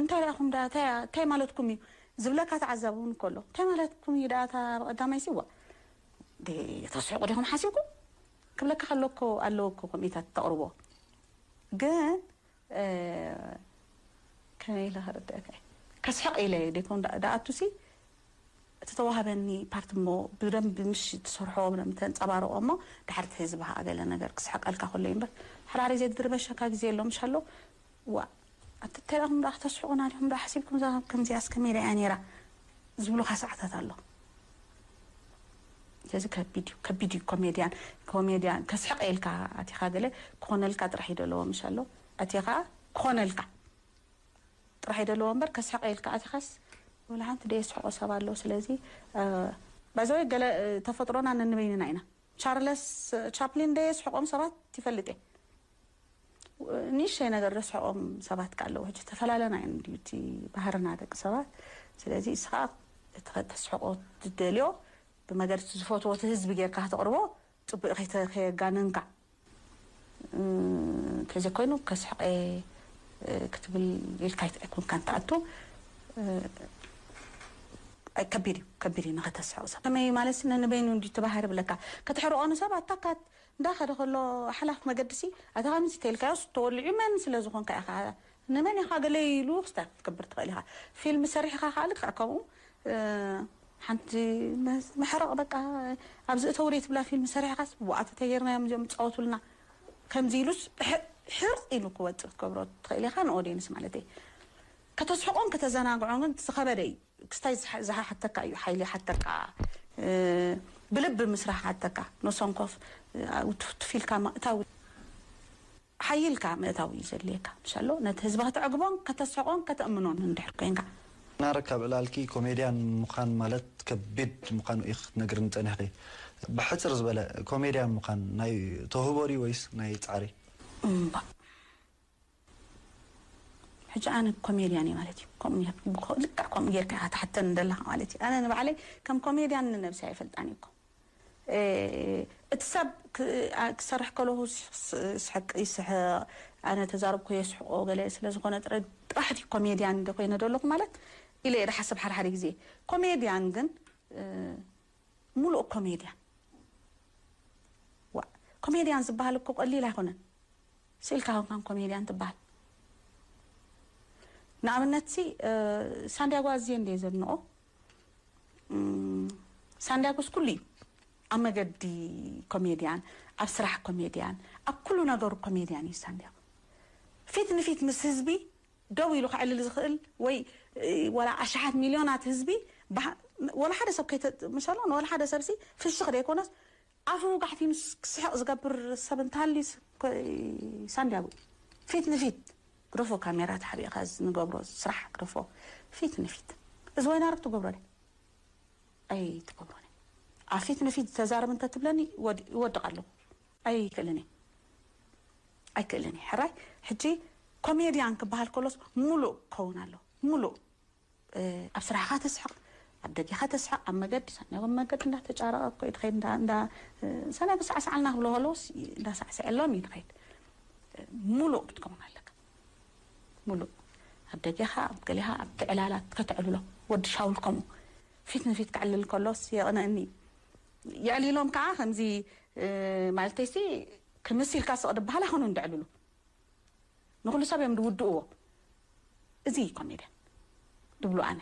እንታይ ዳኹም ዳ እንታይ ማለትኩም እዩ ዝብለካ ተዓዛቢ እውን እኮ ኣሎ እንታይ ማለትኩም እዩ ዳ እታ ብቐዳማይ ሲ ዋ ተስሕቁ ዲኹም ሓሲብኩም ክብለካ ከሎ እኮ ኣለዎ እኮ ከምኢታት ተቕርቦ ግን ከመይ ኢለ ከረድአካ እየ ከስሕቕ ኢለ እየ ደይኮን ደኣ- ደኣቱ ሲ እቲ ተዋህበኒ ፓርት እሞ ብደንብ ምሽ ትሰርሖ ብደንብ ተንፀባርቆ እሞ ድሓር እቲ ህዝቢ ከዓ ገለ ነገር ክስሕቀልካ ከሎ እዩ እምበር ሓደ ሓደ ግዜ ድርበሸካ ግዜ ኣሎ ምሽ ኣሎ ዋ ኣቲ እንታይ ዳኹም ደኣ ክተስሕቁና ዲኹም ደኣ ሓሲብኩም እዛ ከምዚኣስ ከመይ ኢላ እያ ነይራ ዝብሉኻ ሰዓታት ኣሎ ስለዚ ከቢድ እዩ ከቢድ እዩ ኮሜድያን ኮሜድያን ከስሕቀ ኢልካ ኣቲኻ ገለ ክኾነልካ ጥራሕ እዩ ደለዎ ምሽ ኣሎ ኣቲኻ ክኾነልካ ጥራሕ እዩ ደለዎ እምበር ከስሕቀ ኢልካ ኣቲኻስ ወላ ሓንቲ ደየስሕቆ ሰብ ኣሎ ስለዚ ባይዘወይ ገለ ተፈጥሮና ነንበይንና ኢና ቻርለስ ቻፕሊን ደየስሕቆም ሰባት ይፈልጥ እየ ንእሽተይ ነገር ዘስሕቖም ሰባት ከ ኣለዉ ሕጂ ዝተፈላለና እየን ድዩ እቲ ባህርና ደቂ ሰባት ስለዚ እስኻ እቲ ተስሕቆ ትደልዮ ብመገድ ዝፈትዎ እቲ ህዝቢ ጌርካ ከተቕርቦ ፅቡቅ ከይተ- ከየጋነንካ እንተዘይኮይኑ ከስሕቀ ክትብል ኢልካ ኣይኮንካን ትኣቱ ከቢድ እዩ ከቢድ እዩ ንኸተስሕቕ ሰብ ከመይ ማለት ነንበይኑ እንዲ ትባህር ብለካ ከተሕርቆ ንሰብ ኣታካት እንዳኸደ ከሎ ሓላፍ መገዲ ሲ ኣታ ከምዚ ተልካዮስ ተወሊዑ መን ስለ ዝኾንካ ኢኻ ንመን ኢኻ ገለ ኢሉ ክስታይ ክትገብር ትኽእል ኢኻ ፊልም ሰሪሕኻ ከዓ ልክዕ ከምኡ ሓንቲ መሕረቕ በቃ ኣብዚ እተው ደይ ትብላ ፊልም ሰሪሕኻስ ዋኣተ ተጌርናዮም እዚኦም ዝፃወቱልና ከምዚ ኢሉስ ሕርቕ ኢሉ ክወፅእ ክትገብሮ ትኽእል ኢኻ ንኦዴንስ ማለት እየ ከተስሕቆን ከተዘናግዖን ግን ዝኸበደ እዩ ክስታይ ዝሓተካ እዩ ሓይሊ ሓተካ ብልቢ ምስራሕ ሓተካ ነሶም ኮፍ ትፊልካ ምእታው ሓይልካ ምእታው እዩ ዘድልየካ ምሻሎ ነቲ ህዝቢ ከተዕግቦን ከተስሕቆን ከተእምኖን እንድሕር ኮይንካ ናር ካብ ዕላልኪ ኮሜድያን ምዃን ማለት ከቢድ ምዃኑ ኢኽ ክትነግርኒ ጸኒሕኺ። ብሕጽር ዝበለ ኮሜድያን ምዃን ናይ ተውህቦ ድዩ ወይስ ናይ ጻዕሪ? እምባ ሕጂ ኣነ ኮሜድያን እየ ማለት እዩ። ከምኡ ኔር- ብኮ- ልክዕ ከምኡ ጌርካ ኢኻ ትሓተኒ ዘለኻ ማለት እዩ። ኣነ ንባዕለይ ከም ኮሜድያን ንነብሰይ ኣይፈልጣን እየ እኮ። እ፣ እቲ ሰብ ክ- ኣ- ክሰርሕ ከለኹ ስ- ስ- ስሕቅ ይስሕቕ፣ ኣነ ተዛረብኩ የስሕቆ ገለ ስለ ዝኾነ ጥረ- ጥራሕ ድዩ ኮሜድያን እንደ ኮይነ ደለኹ ማለት ኢለ እየ ዝሓስብ ሓደ ሓደ ግዜ። ኮሜድያን ግን እ፣ ሙሉእ ኮሜድያን ዋ ኮሜድያን ዝበሃል እኮ ቀሊል ኣይኮነን ስኢልካ ኮንካን ኮሜድያን ትበሃል ንኣብነት ሲ ሳንዲያጎ ኣዝየ እንደ ዘድንቆ ሳንዲያጎስ ኩሉ እዩ ኣብ መገዲ ኮሜድያን ኣብ ስራሕ ኮሜድያን ኣብ ኩሉ ነገሩ ኮሜድያን እዩ ሳንዲያጎ ፊት ንፊት ምስ ህዝቢ ደው ኢሉ ከዕልል ዝኽእል ወይ ወላ ኣሽሓት ሚልዮናት ህዝቢ፣ ባህ-፣ ወላ ሓደ ሰብ ከይተ-፣ መሻሎ፣ ወላ ሓደ ሰብሲ ፍሽኽ ዘይኮነስ ኣፉ ጋሕቲኑ ክስሕቕ ዝገብር ሰብ እንተሃልዩስ፣ ኮ-፣ ሳንዲያጎ፣ ፊት ንፊት ግደፎ፣ ካሜራ ተሓቢእካ ንገብሮ ስራሕ ግደፎ፣ ፊት ንፊት። እዚ ወይን ኣረግ ትገብሮ ድያ? ኣይትገብሮን እየ። ኣብ ፊት ንፊት ተዛረብ እንተትብለኒ ወድ-፣ ይወድቕ ኣለኹ። ኣይክእልን እየ። ኣይክእልን እየ። ሕራይ፣ ሕጂ ኮሜድያን ክበሃል ከሎስ ሙሉእ ክኸውን ኣለዎ። ሙሉእ። እ፣ ኣብ ስራሕኻ ተስሕቕ፣ ኣብ ደገኻ ተስሕቕ፣ ኣብ መገዲ፣ ሳንያጎ መገዲ እንዳተጫረቐ እኮ እዩ ድኸይድ፣ እንዳ፣ እንዳ፣ እ፣ ሳንያጎ ሳዕሳዓልና ክብሎ ከለዎስ እንዳሳዕስዐሎም እዩ ድኸይድ። እ፣ ሙሉእ ክትከውን ኣለካ። ሙሉእ። ኣብ ደገኻ፣ ኣብ ገሊኻ፣ ኣብ ትዕላላት ከተዕልሎ። ወዲ ሻውል ከምኡ። ፊት ንፊት ክዕልል ከሎስ የቕንእኒ እዩ። የዕሊሎም ከዓ ከምዚ፣ እ፣ ማለተይሲ፣ ክምስ ኢልካ ስቕ ድበሃል ኣይኮኑን ደዕልሉ። ንኹሉ ሰብ እዮም ድውድእዎ። እዚ እዩ ኮሜድያን ድብሎ ኣነ።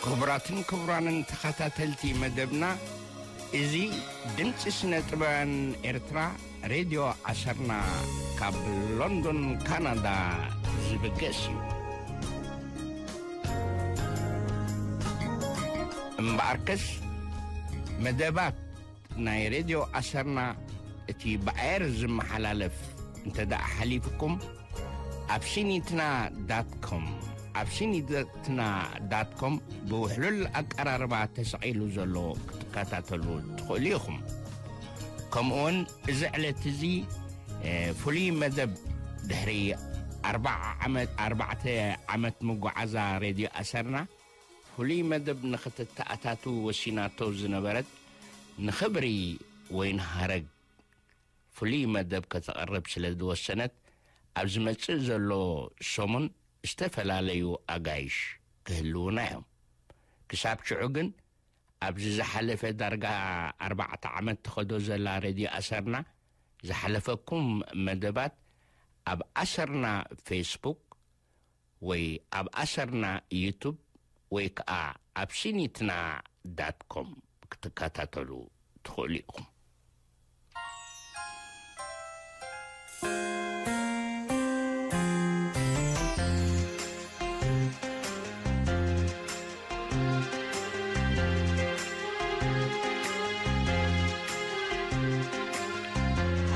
ክቡራትን ክቡራንን ተኸታተልቲ መደብና፣ እዚ ድምፂ ስነ ጥበባውያን ኤርትራ ሬድዮ ዓሰርና ካብ ሎንዶን ካናዳ ዝብገስ እዩ። እምበኣርከስ መደባት ናይ ሬድዮ ኣሰርና እቲ ብኣየር ዝመሓላለፍ እንተ ደኣ ሓሊፍኩም፣ ኣብ ሲኒትና ዳት ኮም፣ ኣብ ሲኒትና ዳት ኮም ብውሕሉል ኣቀራርባ ተሰቒሉ ዘሎ ክትከታተሉ ትኽእሉ ኢኹም። ከምኡውን እዚ ዕለት እዚ፣ እ፣ ፍሉይ መደብ ድሕሪ ኣርባዓ ዓመት፣ ኣርባዕተ ዓመት ምጉዓዛ ሬድዮ ኣሰርና፣ ፍሉይ መደብ ንኽትተኣታቱ ወሲናቶ ዝነበረት ንኽብሪ ወይን ሃረግ ፍሉይ መደብ ከተቕርብ ስለ ዝወሰነት፣ ኣብ ዝመጽእ ዘሎ ሰሙን ዝተፈላለዩ ኣጋይሽ ክህልዉና እዮም። ክሳብ ሽዑ ግን፣ ኣብዚ ዝሓለፈ ዳርጋ ኣርባዕተ ዓመት ትኸዶ ዘላ ሬድዮ ኣሰርና፣ ዝሓለፈኩም መደባት ኣብ ኣሰርና ፌስቡክ ወይ ኣብ ኣሰርና ዩቱብ ወይ ከኣ ኣብ ሲኒትና ዳት ኮም ክትከታተሉ ትኽእሉ ኢኹም።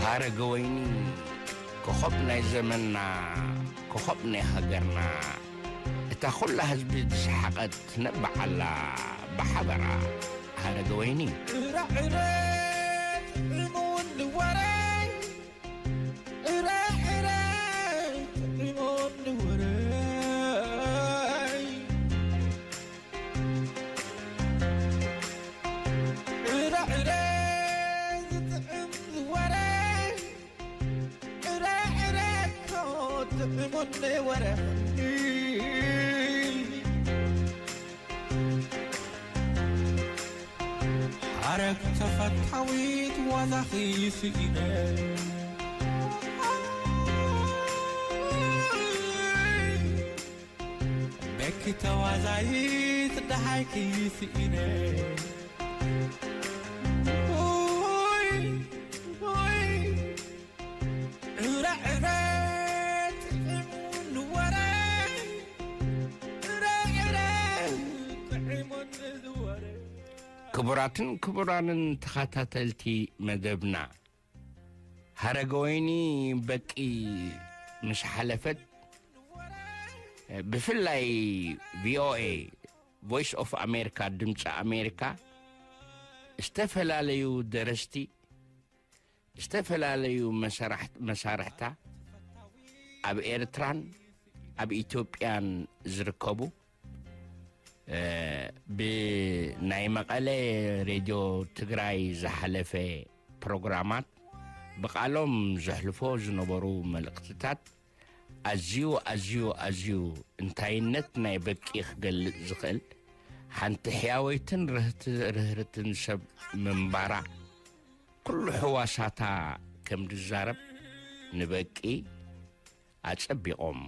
ሃረገ ወይኒ፣ ኮኸብ ናይ ዘመንና፣ ኮኸብ ናይ ሃገርና፣ እታ ኩላ ህዝቢ ዝሰሓቐት ነባዓላ ብሓበራ፣ ሃረገ ወይኒ። ዕረ ዕረ ጥዑም ወረይ፣ ዕረ ዕረ ጥዑም ወረይ፣ ዕረ ዕረ ዝጥዕም ወረይ፣ ዕረ ዕረ እኮ ጥዑም ወረይ። ሓረግ ተፈታዊት ዋዛኺ ስኢነ፣ በኪ ተዋዛይት ደሃይኪ ስኢነ። ኦይ፣ ኦይ፣ ዕረ ዕረ ጥዑም ወረ፣ ዕረ ዕረ ጥዑም ወረ። ክቡራትን ክቡራንን ተኸታተልቲ መደብና፣ ሃረገወይኒ በቂ ምስ ሓለፈት፣ ብፍላይ ቪ ኦ ኤ፣ ቮይስ ኦፍ ኣሜሪካ፣ ድምፂ ኣሜሪካ፣ ዝተፈላለዩ ደረስቲ፣ ዝተፈላለዩ መሳርሕት-፣ መሳርሕታ ኣብ ኤርትራን ኣብ ኢትዮጵያን ዝርከቡ፣ ብናይ መቐለ ሬድዮ ትግራይ ዝሓለፈ ፕሮግራማት ብቓሎም ዘሕልፎ ዝነበሩ መልእኽትታት ኣዝዩ ኣዝዩ ኣዝዩ እንታይነት ናይ በቂ ክገልጽ ዝኽእል፣ ሓንቲ ሕያወይትን ርህርትን ሰብ ምንባራ፣ ኩሉ ሕዋሳታ ከም ዝዛረብ ንበቂ ኣጸቢቖም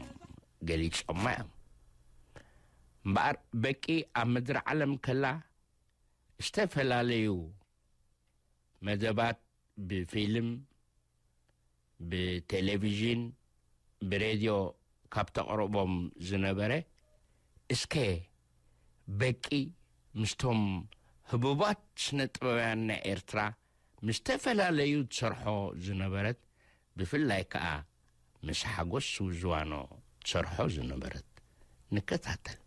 ገሊጾማ እዮም። እምበኣር በቂ ኣብ ምድሪ ዓለም ከላ ዝተፈላለዩ መደባት ብፊልም፣ ብቴሌቪዥን፣ ብሬድዮ ካብ ተቕርቦም ዝነበረ፣ እስከ በቂ ምስቶም ህቡባት ስነ ጥበባውያን ናይ ኤርትራ ምስ ዝተፈላለዩ ትሰርሖ ዝነበረት፣ ብፍላይ ከኣ ምስ ሓጎስ ስውዝዋኖ ትሰርሖ ዝነበረት ንከታተል።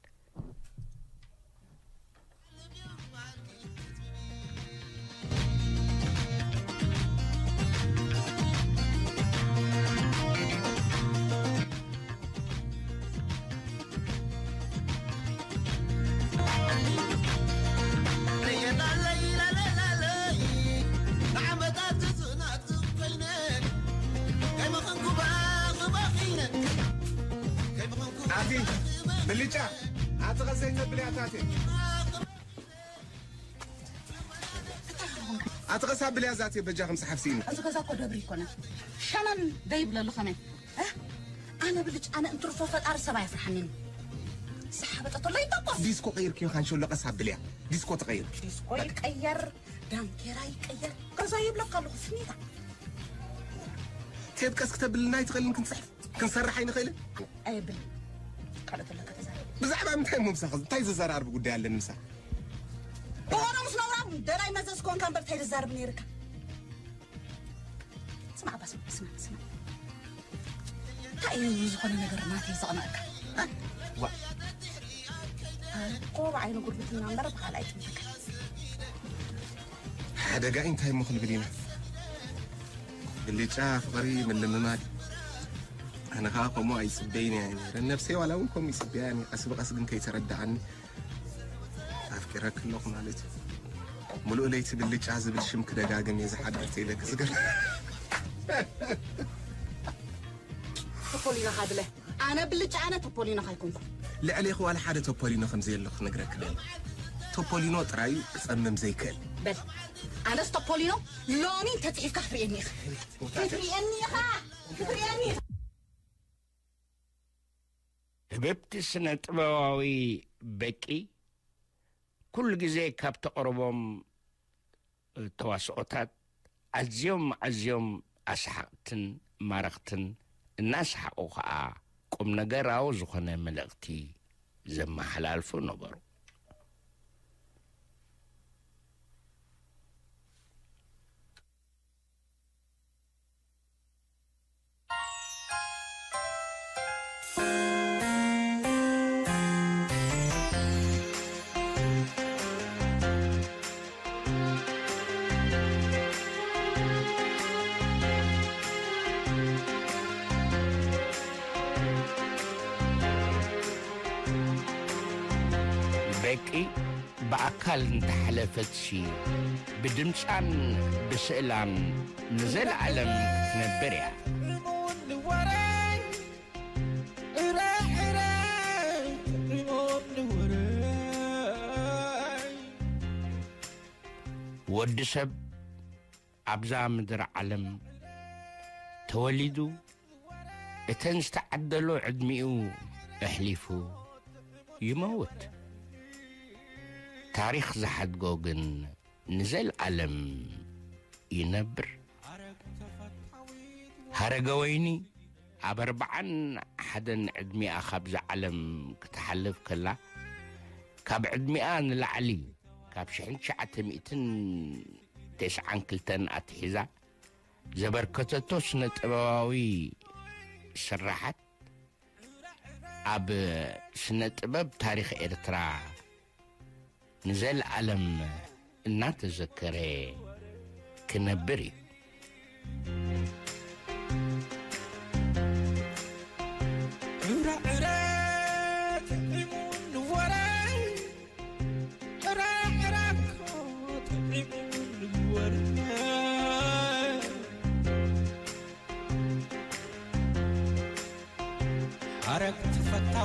ኣቲ ብልጫ ኣቲ ቐሰይ ተብልያ ታቴ ኣቲ ቐሳ ብልያ ዛቴ በጃ ከም ሰሓፍሲኒ እዚ ገዛ እኮ ደብሪ ይኮነ ሸመን ደይብለሉ ከመይ እ? ኣነ ብልጭ ኣነ እንትርፎ ፈጣሪ ሰብ ኣይፍርሓንን ዝሓበጠቶ ለይተኮስ ዲስኮ ቀይርክዮ ካንሸሎ ቀሳ ብልያ ዲስኮ ተቐይር ዲስኮ ይቀየር ዳንኬራ ይቀየር ገዛ ይብለካ ኣለኹ ስኒታ ቴብ ቀስ ክተብልና ኣይትኽእልን ክንፅሕፍ ክንሰርሕ ኣይንኽእልን ኣየብል ካልኦት ኣለካ ተዛረብ ብዛዕባ ምንታይ እሞ ምሳኻ እንታይ ዘዘራርብ ጉዳይ ኣለኒ ምሳኻ ብኾነ ምስ ነውራም ደላይ መዘዝ ኮንካ እምበር እንታይ ዘዛርብ ነይርካ ስማዕ ኣባ ስማዕ ስማዕ ስማዕ እንታይ እዩ ዝኾነ ነገር ናተይ ዘቕንዐካ ዋ እኮ ብዓይኒ ጉርብትና እምበር ብኻልኣይ ትምልከት ሓደጋ እዩ እንታይ እሞ ክንብል ኢና ብልጫ ፍቕሪ ምልምማድ ኣነ ኸዓ ከምኡ ኣይፅበይን እያ ነረ ነብሰይ ዋላ እውን ከምኡ ይፅበያ እየ ቀስ ብቐስ ግን ከይተረድኣኒ ኣፍቂረኪ ኣለኹ ማለት እዩ። ሙሉእ ለይቲ ብልጫ ዝብል ሽም ክደጋግም እየ ዝሓድር ተይለ ክዝገር። ተፖሊኖ ካድለ ኣነ ብልጫ ኣነ ተፖሊኖ ካይኮንኩ። ልዕሌኺ ዋላ ሓደ ተፖሊኖ ከም ዘየሎ ክነግረኪ ደሊ። ተፖሊኖ ጥራዩ ክጸምም ዘይክእል። በል ኣነስ ተፖሊኖ ሎሚ እንተጽሒፍካ ክትርእየኒ ኢኻ። ክትርእየኒ ኢኻ። ክትርእየኒ ኢኻ። ህብብቲ ስነ ጥበባዊ በቂ ኩሉ ግዜ ካብ ተቕርቦም ተዋስኦታት ኣዝዮም ኣዝዮም ኣስሓቕትን ማረኽትን እናስሓቑ ኸኣ ቁም ነገራዊ ዝኾነ መልእኽቲ ዘመሓላልፉ ነበሩ። በቂ ብኣካል እንተሓለፈትሲ ብድምጻን ብስእላን ንዘለኣለም ክትነብር እያ። ወዲ ሰብ ኣብዛ ምድር ዓለም ተወሊዱ እተን ዝተዓደሎ ዕድሚኡ ኣሕሊፉ ይመውት። ታሪኽ ዝሓድጎ ግን ንዘልኣለም ይነብር። ሃረገወይኒ ኣብ ኣርብዓን ሓደን ዕድሚኣ ካብዛ ዓለም ክትሓልፍ ከላ ካብ ዕድሚኣ ንላዕሊ ካብ ሽሕን ትሽዓተ ሚእትን ተስዓን ክልተን ኣትሒዛ ዘበርከተቶ ስነ ጥበባዊ ስራሓት ኣብ ስነ ጥበብ ታሪኽ ኤርትራ ንዘለኣለም እናተዘከረ ክነብር እዩ።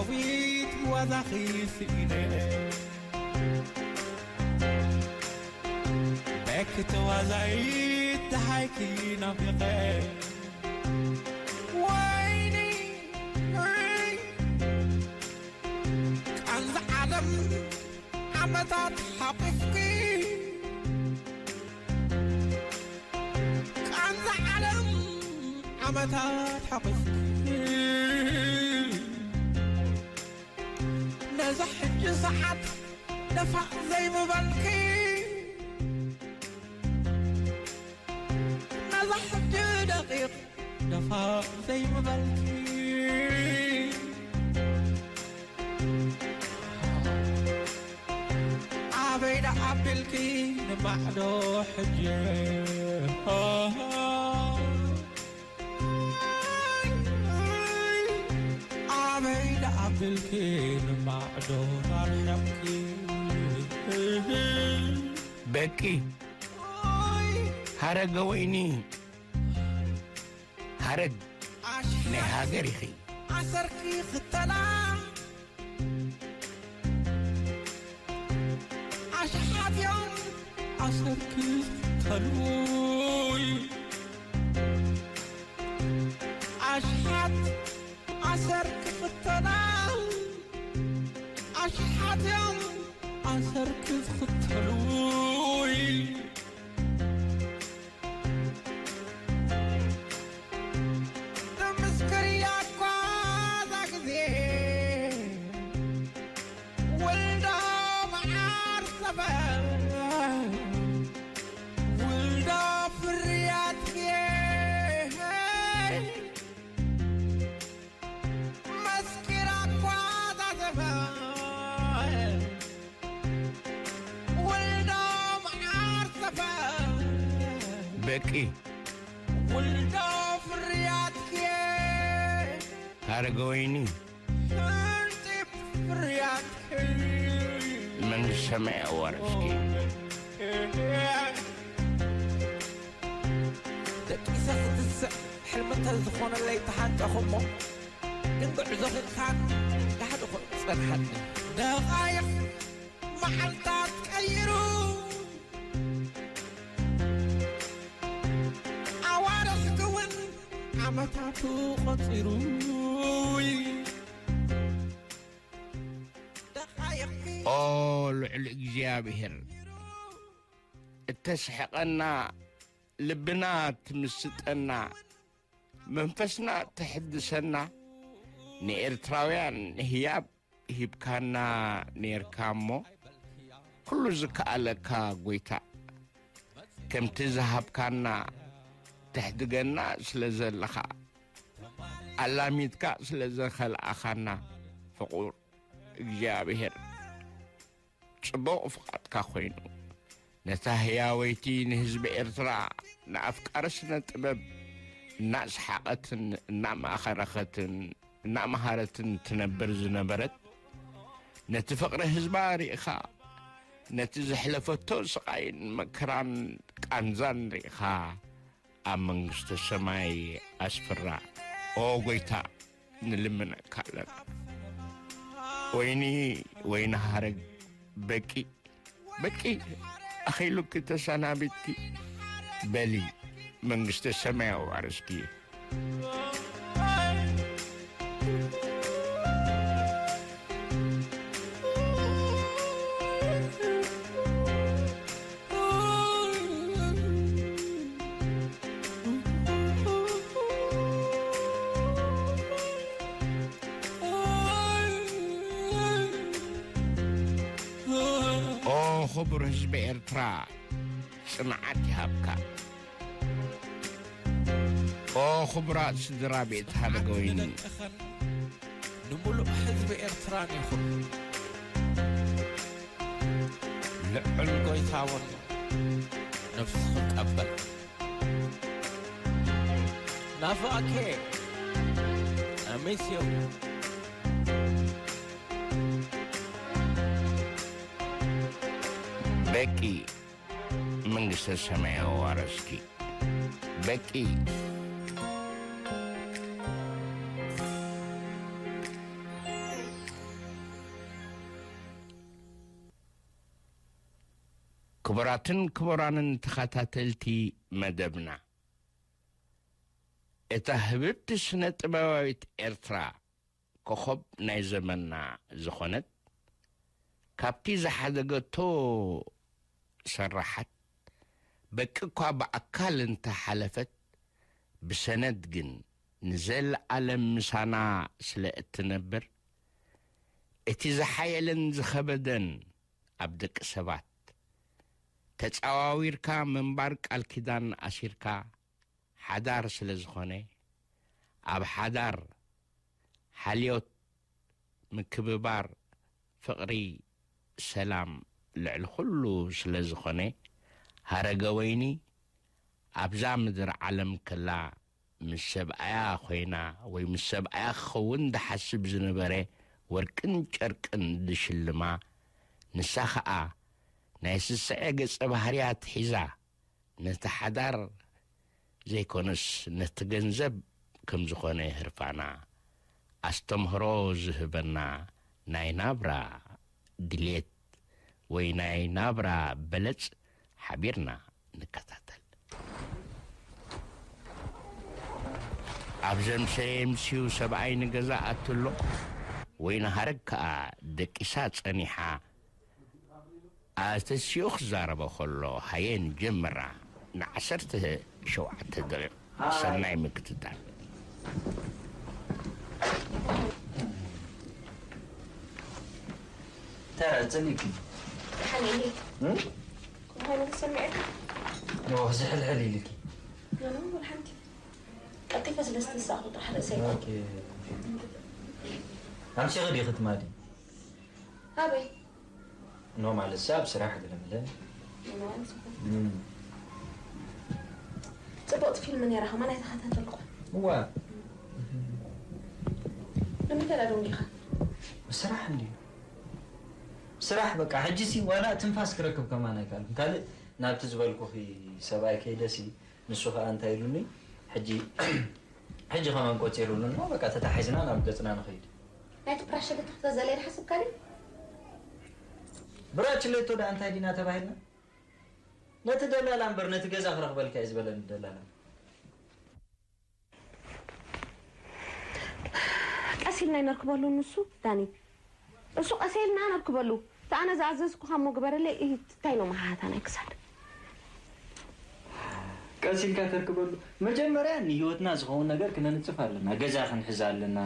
ዊት ዋዛኺ ስኢነ በኪ ተዋዛይት ደሃይኪ ናፊቐ ወይኒ ቃንዛ ዓለም ዓመታት ሓቂፍኪ ቃንዛ ዓለም ዓመታት ሓቂፍኪ ነዛ ሕጂ ሰዓት ደፋእ ዘይምበልኪ ነዛ ሕጂ ደቂቕ ደፋእ ዘይምበልኪ ኣበይ ደኣ ኣቢልኪ ንማዕዶ ሕጂ ኣበይ ደኣ ኣቢልኪ ንማዕዶ ኣርሒቕኪ በቂ ሃረገ ወይኒ ሃረግ ናይ ሃገር ኢኺ ኣሰርኪ ክተላ ኣሽሓት እዮም ኣሰርኪ ክተሉይ ኣሽሓት ኣሰርኪ ክተላ ኣሽሓት እዮም ኣሰርኪ ክተሉይ ትምስክር ያኳዛ ጊዜ ወልዶ መዓር ሰፈር ወልዶ ፍርያት ጊዜ መስኪራ ኳዛ ሰፈር ወልዶ መዓር ሰፈር በቂ ውልዶ ፍርያትኪ ሃረገ ወይኒ ሓንቲ ፍርያትኪ መንግስት ሰማይ ኣዋርስኪ ደቂሰ ክትስዕ ሕልሚ እንተዝኾነለይ ተሓንጠኹ እሞ ግን ጉዕዞ ክኻን ዳሕዲ ኾ ጸንሓኒ ደቓይቕ መዓልታት ቀይሩ ኣዋርሕ ክውን ዓመታቱ ቆጺሩ ኦ ልዑል እግዚኣብሔር እተስሕቐና ልብና ትምስጠና መንፈስና ተሕድሰና ንኤርትራውያን ህያብ ሂብካና ኔርካ እሞ ኩሉ ዝከኣለካ ጎይታ ከምቲ ዝሃብካና ተሕድገና ስለ ዘለኻ ኣላሚትካ ስለ ዘኸልኣኻና ፍቑር እግዚኣብሔር ጽቡቕ ፍቓድካ ኮይኑ ነታ ህያወይቲ ንህዝቢ ኤርትራ ንኣፍቃሪ ስነ ጥበብ እናስሓቐትን እናማኸረኸትን እናመሃረትን ትነብር ዝነበረት ነቲ ፍቕሪ ህዝባ ርኢኻ ነቲ ዘሕለፈቶ ስቓይን መከራን ቃንዛን ርኢኻ ኣብ መንግስተ ሰማይ ኣስፍራ ኦ ጎይታ ንልምነካ ኣለና ወይኒ ወይኒ ሃረግ በቂ በቂ ኣኺሉኪ ተሰናቢትኪ በሊ መንግስተ ሰማይ ኣዋርስኪ ኦ ክቡር ህዝቢ ኤርትራ ጽንዓት ይሃብካ ኦ ክቡራት ስድራ ቤት ሃደገወይኒ ንደቀኸን ንምሉእ ህዝቢ ኤርትራን ይኹን ልዑል ጎይታውን ነፍስኺ ቀበል ናፍቐኪ I miss you በቂ መንግስተ ሰማይ ኣዋረስኪ በቂ ክቡራትን ክቡራንን ተኸታተልቲ መደብና፣ እታ ህብብቲ ስነ ጥበባዊት ኤርትራ፣ ኮኸብ ናይ ዘመንና ዝኾነት፣ ካብቲ ዝሓደገቶ ሰራሓት፣ በቂ እኳ ብኣካል እንተሓለፈት፣ ብሰነድ ግን ንዘለኣለም ምሳና ስለ እትነብር፣ እቲ ዝሓየለን ዝኸበደን ኣብ ደቂ ሰባት፣ ተጻዋዊርካ ምንባር ቃል ኪዳን ኣሲርካ ሓዳር ስለ ዝኾነ፣ ኣብ ሓዳር ሓልዮት፣ ምክብባር፣ ፍቕሪ፣ ሰላም ልዕሊ ኩሉ ስለ ዝኾነ፣ ሃረገወይኒ ኣብዛ ምድሪ ዓለም ከላ ምስ ሰብኣያ ኮይና ወይ ምስ ሰብኣያ ክኸውን ዝሓስብ ዝነበረ ወርቅን ጨርቅን ዝሽልማ፣ ንሳ ኸኣ ናይ ስስዐ ገጸ ባህርያት ሒዛ፣ ነቲ ሓዳር ዘይኮነስ ነቲ ገንዘብ ከም ዝኾነ ህርፋና ኣስተምህሮ ዝህበና ናይ ናብራ ድሌት ወይ ናይ ናብራ በለጽ ሓቢርና ንከታተል። ኣብ ዘምሰየ ምስዩ ሰብኣይ ንገዛ ኣትሎ ወይ ንሃረግ ከኣ ደቂሳ ጸኒሓ ኣተሲኡ ክዛረቦ ከሎ ሃየ ንጀምራ። ንዓሰርተ ሸውዓተ ደቂቕ። ሰናይ ምክትታል። ተራ ጸሊእኪ። ሓለሊ። እም? ኩምሃን ተሰሚዐካ? ኖ፣ ዝሕልሕል ኢልኪ። ኖ፣ ኖ፣ ሓንቲ። ቀልጢፈ ስለ ዝተሳእኹ ጥራሕ ርእሰይ። ኦኬ። ኣምሲኺ ዲኺ ትማሊ? ኣበይ? ኖ፣ ማለት ሰብ ስራሕ ገለመለ። ኖ፣ ማለት እኮ። እም። ጽብቕቲ ፊልም ነይራ፣ ከማን ኣይተኸታተልኩ። እዋ። ንምንታይ ደኣ ደንጊኻ? ስራሕ እንድዩ። ስራሕ በቃ፣ ሕጂሲ ዋላ ትንፋስ ክረክብ ከማን ኣይከኣልኩን። ካልእ ናብቲ ዝበልኩኺ ሰብኣይ ከይደሲ፣ ንሱ ኸኣ እንታይ ኢሉኒ፣ ሕጂ፣ ሕጂ ኸማን ቆጺሩሉ እሞ፣ በቃ ተታሒዝና ናብ ገጽና ንኸይድ። ናይቲ ፕራሸለቶ ክተዘለየ ድሓስብካ ድዩ? ብራችሌቶ ደኣ እንታይ ዲና ተባሂልና? ነቲ ደላላ እምበር፣ ነቲ ገዛ ክረኽበልካ እዩ ዝበለኒ ደላላ። ቀስ ኢልና ኣይነርክበሉ ንሱ ዳኒ፣ እሱ ቀስ ኢልና ነርክበሉ። እቲ ኣነ ዝኣዘዝኩኻ እሞ ግበረለይ። እሂ፣ እንታይ ነው መሃሃታ ናይ ክሳድ? ቀስ ኢልካ ተርክበሉ። መጀመርያ ንህይወትና ዝኸውን ነገር ክነንጽፍ ኣለና። ገዛ ክንሕዝ ኣለና።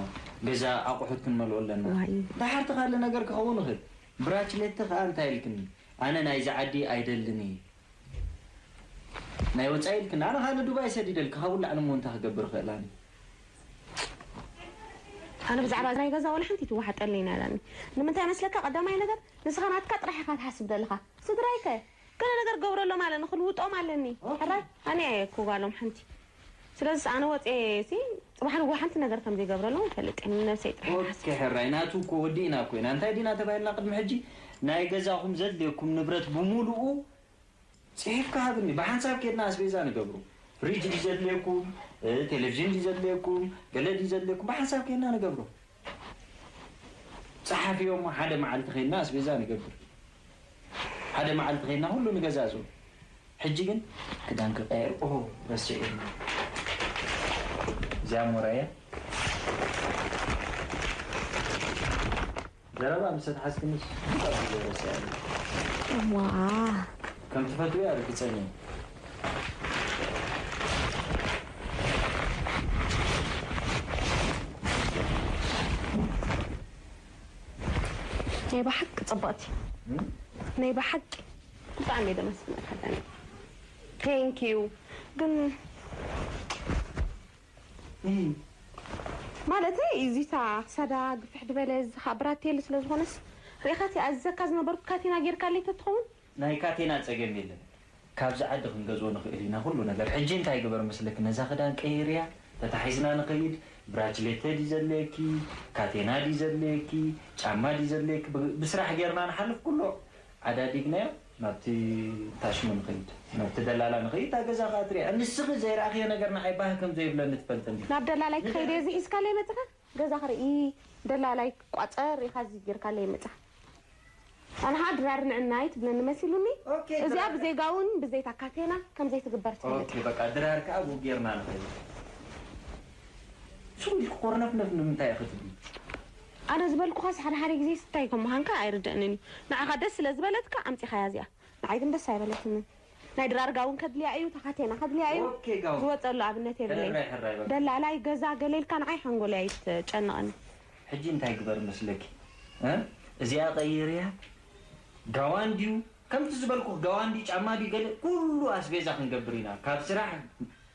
ገዛ ኣቑሑት ክንመልኦ ኣለና። ዋይ። ደሓር እቲ ካልእ ነገር ክኸውን ይኽእል። ብራችሌት ከኣ እንታይ ኢልክኒ? ኣነ ናይዚ ዓዲ ኣይደልን እየ። ናይ ወጻኢ ኢልክኒ፣ ኣነ ካልእ ዱባይ ሰዲደልኪ፣ ካብኡ ንላዕሊ እሞ እንታይ ክገብር እኽእል ኣነ? ኣነ ብዛዕባ ናይ ገዛ ወላ ሓንቲ ትወሓጠለይ ኢና ዳኒ። ንምንታይ መስለካ? ቀዳማይ ነገር ንስኻ ናትካ ጥራሕ ኢኻ ትሓስብ ዘለኻ። ስድራይ ከ? ገለ ነገር ክገብረሎም ኣለኒ፣ ክልውጦም ኣለኒ። ኦኬ። ሕራይ? ኣነ እየ እኮ ጓሎም ሓንቲ። ስለዚ ኣነ ወጽየ ሲ ጽባሕ ንግሆ ሓንቲ ነገር ከም ዘይገብረሎም ይፈልጥ እየ። ንነብሰይ ጥራሕ እየ ዝሓስብ። ኦኬ፣ ሕራይ፣ ናቱ እኮ ወዲእና እኮ ኢና። እንታይ ዲና ተባሂልና ቅድሚ ሕጂ? ናይ ገዛኹም ዘድልየኩም ንብረት ብምሉኡ ጽሒፍካ ሃብኒ። ብሓንሳብ ኬድና ኣስቤዛ ንገብሮ። ፍሪጅ ድዩ ዘድልየኩም? እ፣ ቴሌቪዥን ድዩ ዘድልየኩም? ገለ ድዩ ዘድልየኩም? ብሓንሳብ ኬድና ንገብሮ። ጸሓፍዮ እሞ ሓደ መዓልቲ ኬድና ኣስቤዛ ንገብር። ሓደ መዓልቲ ኬድና ኩሉ ንገዛዝኦ። ሕጂ ግን ክዳን ክቀየር፣ ኦሆ፣ ረሲዐ። እዚኣ ሞራ እያ። ዘረባ ምስ ኣትሓዝክንስ ብጣዕሚ ዘይረስዕ ኣሎ። ዋ ከም ትፈትውያ ርግጸኛ እየ። ናይ ብሓቂ ጽብቕቲ። እም? ናይ ብሓቂ ብጣዕሚ እየ ደመስግነካ ዳኒ። Thank you። ግን እም። ማለተይ እዚታ ክሳዳ ግፍሕ ዝበለ እዚ ከዓ ብራቴል ስለ ዝኾነስ ርኢኻቲ ኣዚዘካ ዝነበርኩ ካቴና ጌርካለይ ተትኸውን? ናይ ካቴና ጸገም የለን። ካብዚ ዓዲ ክንገዝኦ ንኽእል ኢና ኩሉ ነገር። ሕጂ እንታይ ግበር መስለኪ? ነዛ ክዳን ቀይርያ፣ ተታሒዝና ንኸይድ። ብራችሌተ ድዩ ዘድልየኪ? ካቴና ድዩ ዘድልየኪ? ጫማ ድዩ ዘድልየኪ? ብ-፣ ብስራሕ ጌርና ንሓልፍ ኩሎ። ዓዳዲግናዮ ናብቲ ታሽሙ ንኸይድ፣ ናብቲ ደላላ ንኸይድ፣ እታ ገዛ ኸኣ ትሪኣ። ንስኺ ዘይረኣኽዮ ነገር ንዓይ ባህ ከም ዘይብለኒ ትፈልጢ እንዲኺ። ናብ ደላላይ ክኸይድ እየ እዚ ሒዝካለይ መጺኻ? ገዛ ክርኢ፣ ደላላይ ክቋጸር ኢኻ እዚ ጌርካለይ መጺኻ። ኣንሃ ድራር ንዕናይ ትብለኒ መሲሉኒ። ኦኬ፣ እዚኣ ድራር ብዘይ ጋውን ብዘይ ታካቴና ከም ዘይትግበር ትፈልጥ። ኦኬ፣ በቃ ድራር ከኣ ብኡ ጌርና ንኸይድ። ስቕ ኢልኪ ኮርነፍነፍ ንምንታይ ኢኺ ትብሊ? ኣነ ዝበልኩኻስ ሓደ ሓደ ግዜስ እንታይ ከም ምዃንካ ኣይርደእንን እዩ። ንዓኻ ደስ ስለ ዝበለትካ ኣምጺኻያ እዚኣ። ንዓይ ግን ደስ ኣይበለትንን። ናይ ድራር ጋውን ከድልያ እዩ፣ ተኻቴና ከድልያ እዩ። ኦኬ፣ ጋውን። ዝወጸሉ ኣብነት የብለይ። ሕራይ፣ ሕራይ፣ በቃ። ደላላይ ገዛ ገለ ኢልካ ንዓይ ሓንጎለይ ኣይትጨንቐኒ። ሕጂ እንታይ ግበር መስለኪ? እ? እዚኣ ቀይርያ፣ ጋዋን ድዩ? ከምቲ ዝበልኩ ጋዋን ድዩ፣ ጫማ ድዩ፣ ገለ ኩሉ ኣስቤዛ ክንገብር ኢና። ካብ ስራሕ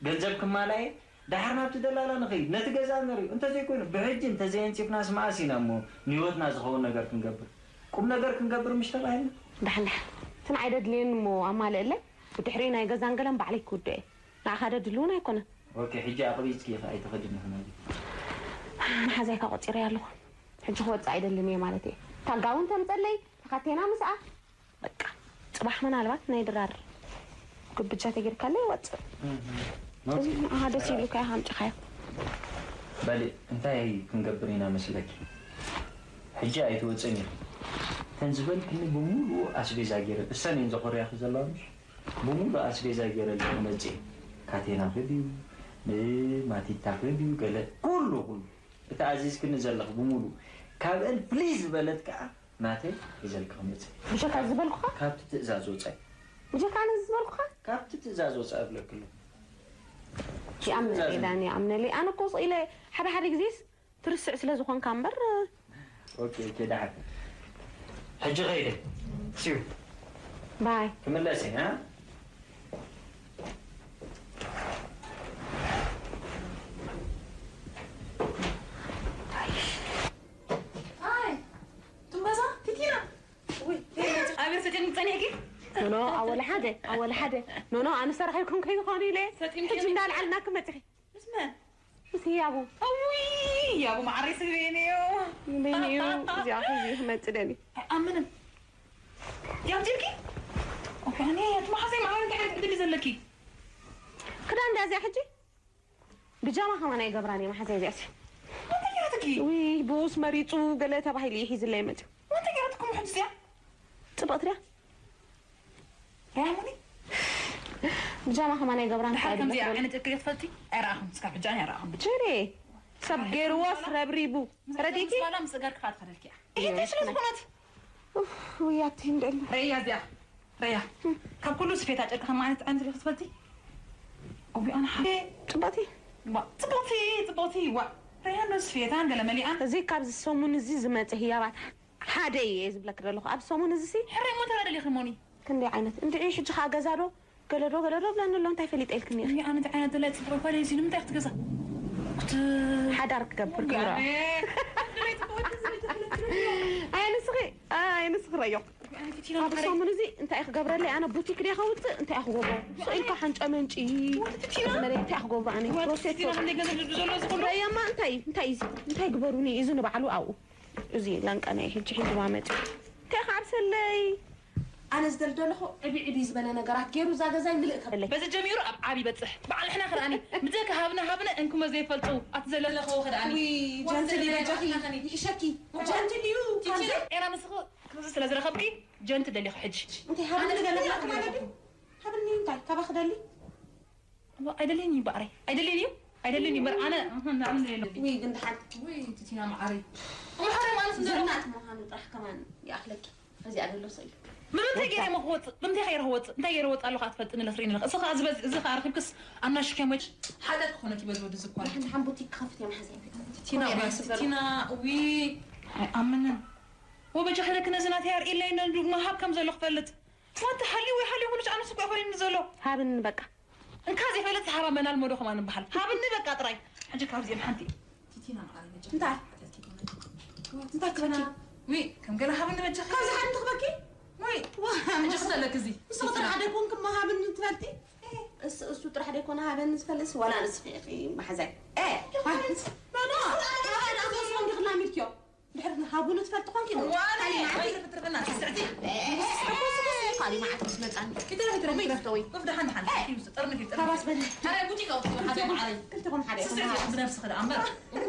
ገንዘብ ክማላየ፣ ደሓር ናብቲ ደላላ ንኸይድ፣ ነቲ ገዛ ንርእዮ። እንተዘይኮይኑ፣ ብሕጂ እንተዘየንጺፍናስ መኣስ ኢና እሞ ንህይወትና ዝኸውን ነገር ክንገብር? ቁም ነገር ክንገብር ምሽ ተባሂልና? ዳሕን ዳሕን። እቲ ንዓይ ደድልየኒ እሞ ኣማልእለይ፣ ብድሕሪ ናይ ገዛን ገለን ባዕለይ ክውድኦ እየ። ንዓኻ ደድሊ እውን ኣይኮነን። ኦኬ፣ ሕጂ ኣቕቢጽኪ ኢኺ ኣይትኸድን ኢኺ ማለት እዩ። መሓዛይካ ቆጺረያ ኣለኹ። ሕጂ ክወጽእ ኣይደልን እየ ማለት እየ። እታ ጋውን ተምጸለይ፣ ተኻቴና ምስኣ። በቃ፣ ጽባሕ ምናልባት ናይ ድራር ግብጃ ተጌርካለይ ይወጽእ። እህ፣ እዚ ንዓኻ ደስ ይብሉካ ኢኻ ኣምጺኻዮ። በሊ፣ እንታይ ክንገብር ኢና መስለኪ? ሕጂ ኣይትወጽእን ኢኺ። እተን ዝበልክኒ ብምሉኡ ኣስቤዛ ገይረ፣ እሰን እየን ዘኾርያኺ ዘለዋ ምሽ? ብምሉእ ኣስቤዛ ገይረልኪ መጽየ። ካቴናኺ ድዩ፣ ንማቲታኺ ድዩ፣ ገለ ኩሉ፣ ኩሉ። እቲ ኣዚዝክኒ ዘለኺ ብምሉእ። ካብአን ፕሊዝ ዝበለት ከኣ ናተይ ሒዘልኪ ክመጽእ። ብጀካ ዝበልኩኻ? ካብቲ ትእዛዝ ወጻኢ። ብጀካ ኣነ ዝበልኩኻ? ካብቲ ትእዛዝ ወጻኢ እብለኪ ኣለኹ። ይኣምነለይ ትእዛዝ ዳኒ፣ ይኣምነለይ። ኣነ እኮ ስቕ ኢለ ሓደ ሓደ ግዜስ ትርስዕ ስለ ዝኾንካ እምበር። ኦኬ፣ ኦኬ፣ ደሓን። ሕጂ ኸይደ። ሲዩ። ባይ። ክምለስ እየ፣ እ? ኣይ፣ ትንበዛ፣ ቲቲና። ውይ፣ ኣቤት፣ ሰጨን ጸኒሕኪ? ኖ፣ ኖ፣ ኣወለ ሓደ፣ ኣወለ ሓደ። ኖ፣ ኖ፣ ኣነ ሰራሕ ይኮን ከይኾን ኢለ። ሰጢምኪ ሕጂ እንዳልዓልና ክመጽኺ። ምስ መን? ምስ ህያቡ። እውይ፣ ህያቡ መዓረይ ስበየኒ እዩ። በይኒ እዩ፣ እዚኣ ሒዙ ክመጽእ ደልዩ። ኣይኣምንን። ያብዚልኪ? ኦኬ፣ ኣነ፣ እቲ መሓዘይ መዓረይ እንታይ ዓይነት ዕድል እዩ ዘለኪ? ክዳን ድያ እዚኣ ሕጂ? ብጃማ ከማን ኣይገብራን እየ መሓዘይ እዚኣሲ። እንታይ ገይራትኪ? ውይ፣ ብኡስ መሪጹ ገለ ተባሂሉ እዩ ሒዝለይ መጽዩ። እንታይ ገይራትኩም ሕጂ እዚኣ? ጽብቕቲ ድያ? ኣይኣሙኒ? ብጃማ ከማን ኣይገብራን ድሓር ከምዚ ዓይነት እክል ትፈልጢ? ኣይረኣኹም፣ እስካብ ሕጂ ኣይረኣኹም። ጀሬ፣ ሰብ ገይርዎስ ረብሪቡ። ረዲእኪ? ምስ ባላ ምስ እገር ክፋት ከደልኪ እያ። ይሄ እንታይ ስለ ዝኾነት? ኡፍ፣ ውይ፣ ኣቲ እንደለ። ረያ እዚኣ፣ ረያ። ካብ ኩሉ ስፌታ ጨርቂ ከም ዓይነት ዓይነት ሪኢኺ ትፈልጢ? ኦቢ፣ ኣነ ሓደ ጽብቕቲ? ዋ፣ ጽብቕቲ፣ ጽብቕቲ፣ ዋ። ረያ፣ ኖ ስፌታን ገለ መሊኣን። እዚ ካብዚ ሰሙን እዚ ዝመጽእ ህያባት ሓደ እየ ዝብለኪ ዘለኹ። ኣብ ሰሙን እዚ ሲ ሕራይ ሞተር ኣደሊኺ ሞኒ? ክንደይ ዓይነት? እንድዒ፣ ሕጂ ኸኣ ገዛ ዶ? ገለ ዶ፣ ገለ ዶ ብለኒ ኣሎ፣ እንታይ ፈሊጠ ኢልክኒ ኢኺ? እኔ ኣነ እንታይ ዓይነት ድላይ ጽቡቕ እኳ ለይሲ፣ ንምንታይ ክትገዛ? ክት-፣ ሓዳር ክገብር ክብራ። ኣነ፣ ኣይ፣ ንስኺ፣ ኣይ፣ ንስኺ ረዮ። ኣነ ፊቲና ኣብ ማዕረይ። ሰሙን እዚ እንታይ ክገብረለይ? ኣነ ቡቲክ ድየ ከውፅእ? እንታይ ክገብሮ? ስኢልካ ሓንጫ መንጪ። ወዲ ፊቲና። መለይ እንታይ ክገብሮ ኣነ? ወዲ ፕሮሴስ ፊቲና፣ ክንደይ ገንዘብ ዝብሉ ዘሎ ዝኹሉ? ረዮማ እንታይ? እንታይ እዚ? እንታይ ግበሩኒ? እዚ ንባዕሉ ኣብኡ። እዚ ላንቃ ናይ ሕጂ ሒዝዋ መጽ። እንታይ ክዓብሰለይ? ኣነ ዝደል ዘለኹ ዕቢ ዕቢ ዝበለ ነገራት ገይሩ እዛ ገዛይ ምልእ ከብለይ። በዚ ጀሚሩ ኣብ ዓቢ ይበጽሕ። በዓል ንሕና ክርኣኒ። ብጀካ ሃብነ ሃብነ እንኩመ ዘይፈልጡ ኣቲ ዘለለኸዎ ክድኣኒ። ውይ፣ ጀንትሊ ወሰደ በጃኺ፣ ናኸኒ። ይሕሸኪ። ጀንትሊ እዩ። ቲቲ፣ ካብዚ ኤራ ንስኺ ክዚ ስለ ዝረኸብኪ ጀንት ደሊኺ ሕጂ። እንታይ ሃብኒ ኣነ ዝደለኹ ዝደለኹ ማለት እዩ? ሃብኒ እንታይ? ካባኺ ደሊ? እሞ ኣይደልይን እዩ በኣረይ። ኣይደልይን እዩ። ኣይደልይን እዩ። እምበር ኣነ፣ እህ፣ ንዓምን ደልየለኹ። ውይ፣ ግን ደሓን። ውይ፣ ቲቲና መዓረይ። እሞ ሓደ ማለት እንደ ዘናጥ ምዃኑ ጥራሕ ከማን ይኣኽለኪ። እዚኣ ዘሎ ስእሊ። ብምንታይ ገይረ እሞ ክወፅእ? ብምንታይ ገይረ ክወፅእ? እንታይ ገይረ ክወፅእ ኣለኹ? ኣትፈልጥኒ፣ ለትርእኒ ኣለኹ። እዚ ኸዓ ዝበዝ-፣ እዚ ኸዓ ረኺብክስ ኣናሽክያ መች ሓጢኣት ክኾነኪ በዚ ወዲ እዚ እኳ። ደሓን፣ ደሓን ቡቲክ ክኸፍት እየ መሓዘይ። ቲቲና፣ ውይ፣ ቲቲና፣ ውይ። ኣይኣምንን። ወበጃ ኸለክ ነዚ ናተይ ኣርእየለይ፣ ነንዱ መሃብ ከም ዘሎ ክፈልጥ። ዋንተ ሃልዩ ወይ ሃልዩ ኩሉ ጫኑ ስኳ ይኾነኒ ዘሎ። ሃብኒ በቃ። እንካ ዘይፈለጥ ሃባ መናል ሞዶ ከማን ንበሃል። ሃብኒ በቃ ጥራይ። ሕጂ ካብዚኦም ሓንቲ። ቲቲና መዓረይ መጃ። እንታይ? እንታይ ክበኪ? ዊ፣ ከም ገለ ሃብኒ በጃ። ካብዚ ሓንቲ ክበኪ? ወይ፣ ዋ፣ ሕጂ ክሰለክ እዚ። ንስኹ ጥራሕ ዶ ይኮንኩም ሃብኒ ትፈልጢ? እስ-፣ እሱ ጥራሕ ዶ ይኮነ ሃበኒ ዝፈልጥ? ዋላ ንስኺ ኢኺ መሓዛይ? ኤ፣ ኖ፣ ኖ፣ ንስኹ እንዲኹም ላሚድክዮ። ድሕሪ ሃቡኑ ትፈልጢ ኮንኪ ዶ? ዋለ፣ ካሊእ መዓልቲ? ኣይትርፍትርፍና፣ ስስዕቲ። ኤ፣ ኤ፣ ኤ፣ ኤ፣ ካሊእ መዓልቲ ምስ መጻኒ። ይትረፍ፣ ይትረፍ፣ ወይ ይትረፍ። ይፍተዊ። ወፍ ደሓን፣ ደሓን። ኤ። ይውስድ፣ ጠርንፊ፣ ጠርንፊ። ካባስ በሊ። ታዲያ ቡቲክ ኣውጥቲ፣ ሓደ ክልተኹም፣ መዓረይ። ክልተኹም ሓደ ኢኹም ስስዕቲ፣ መዓረይ። ብነብስኺ ደኣ እምበር።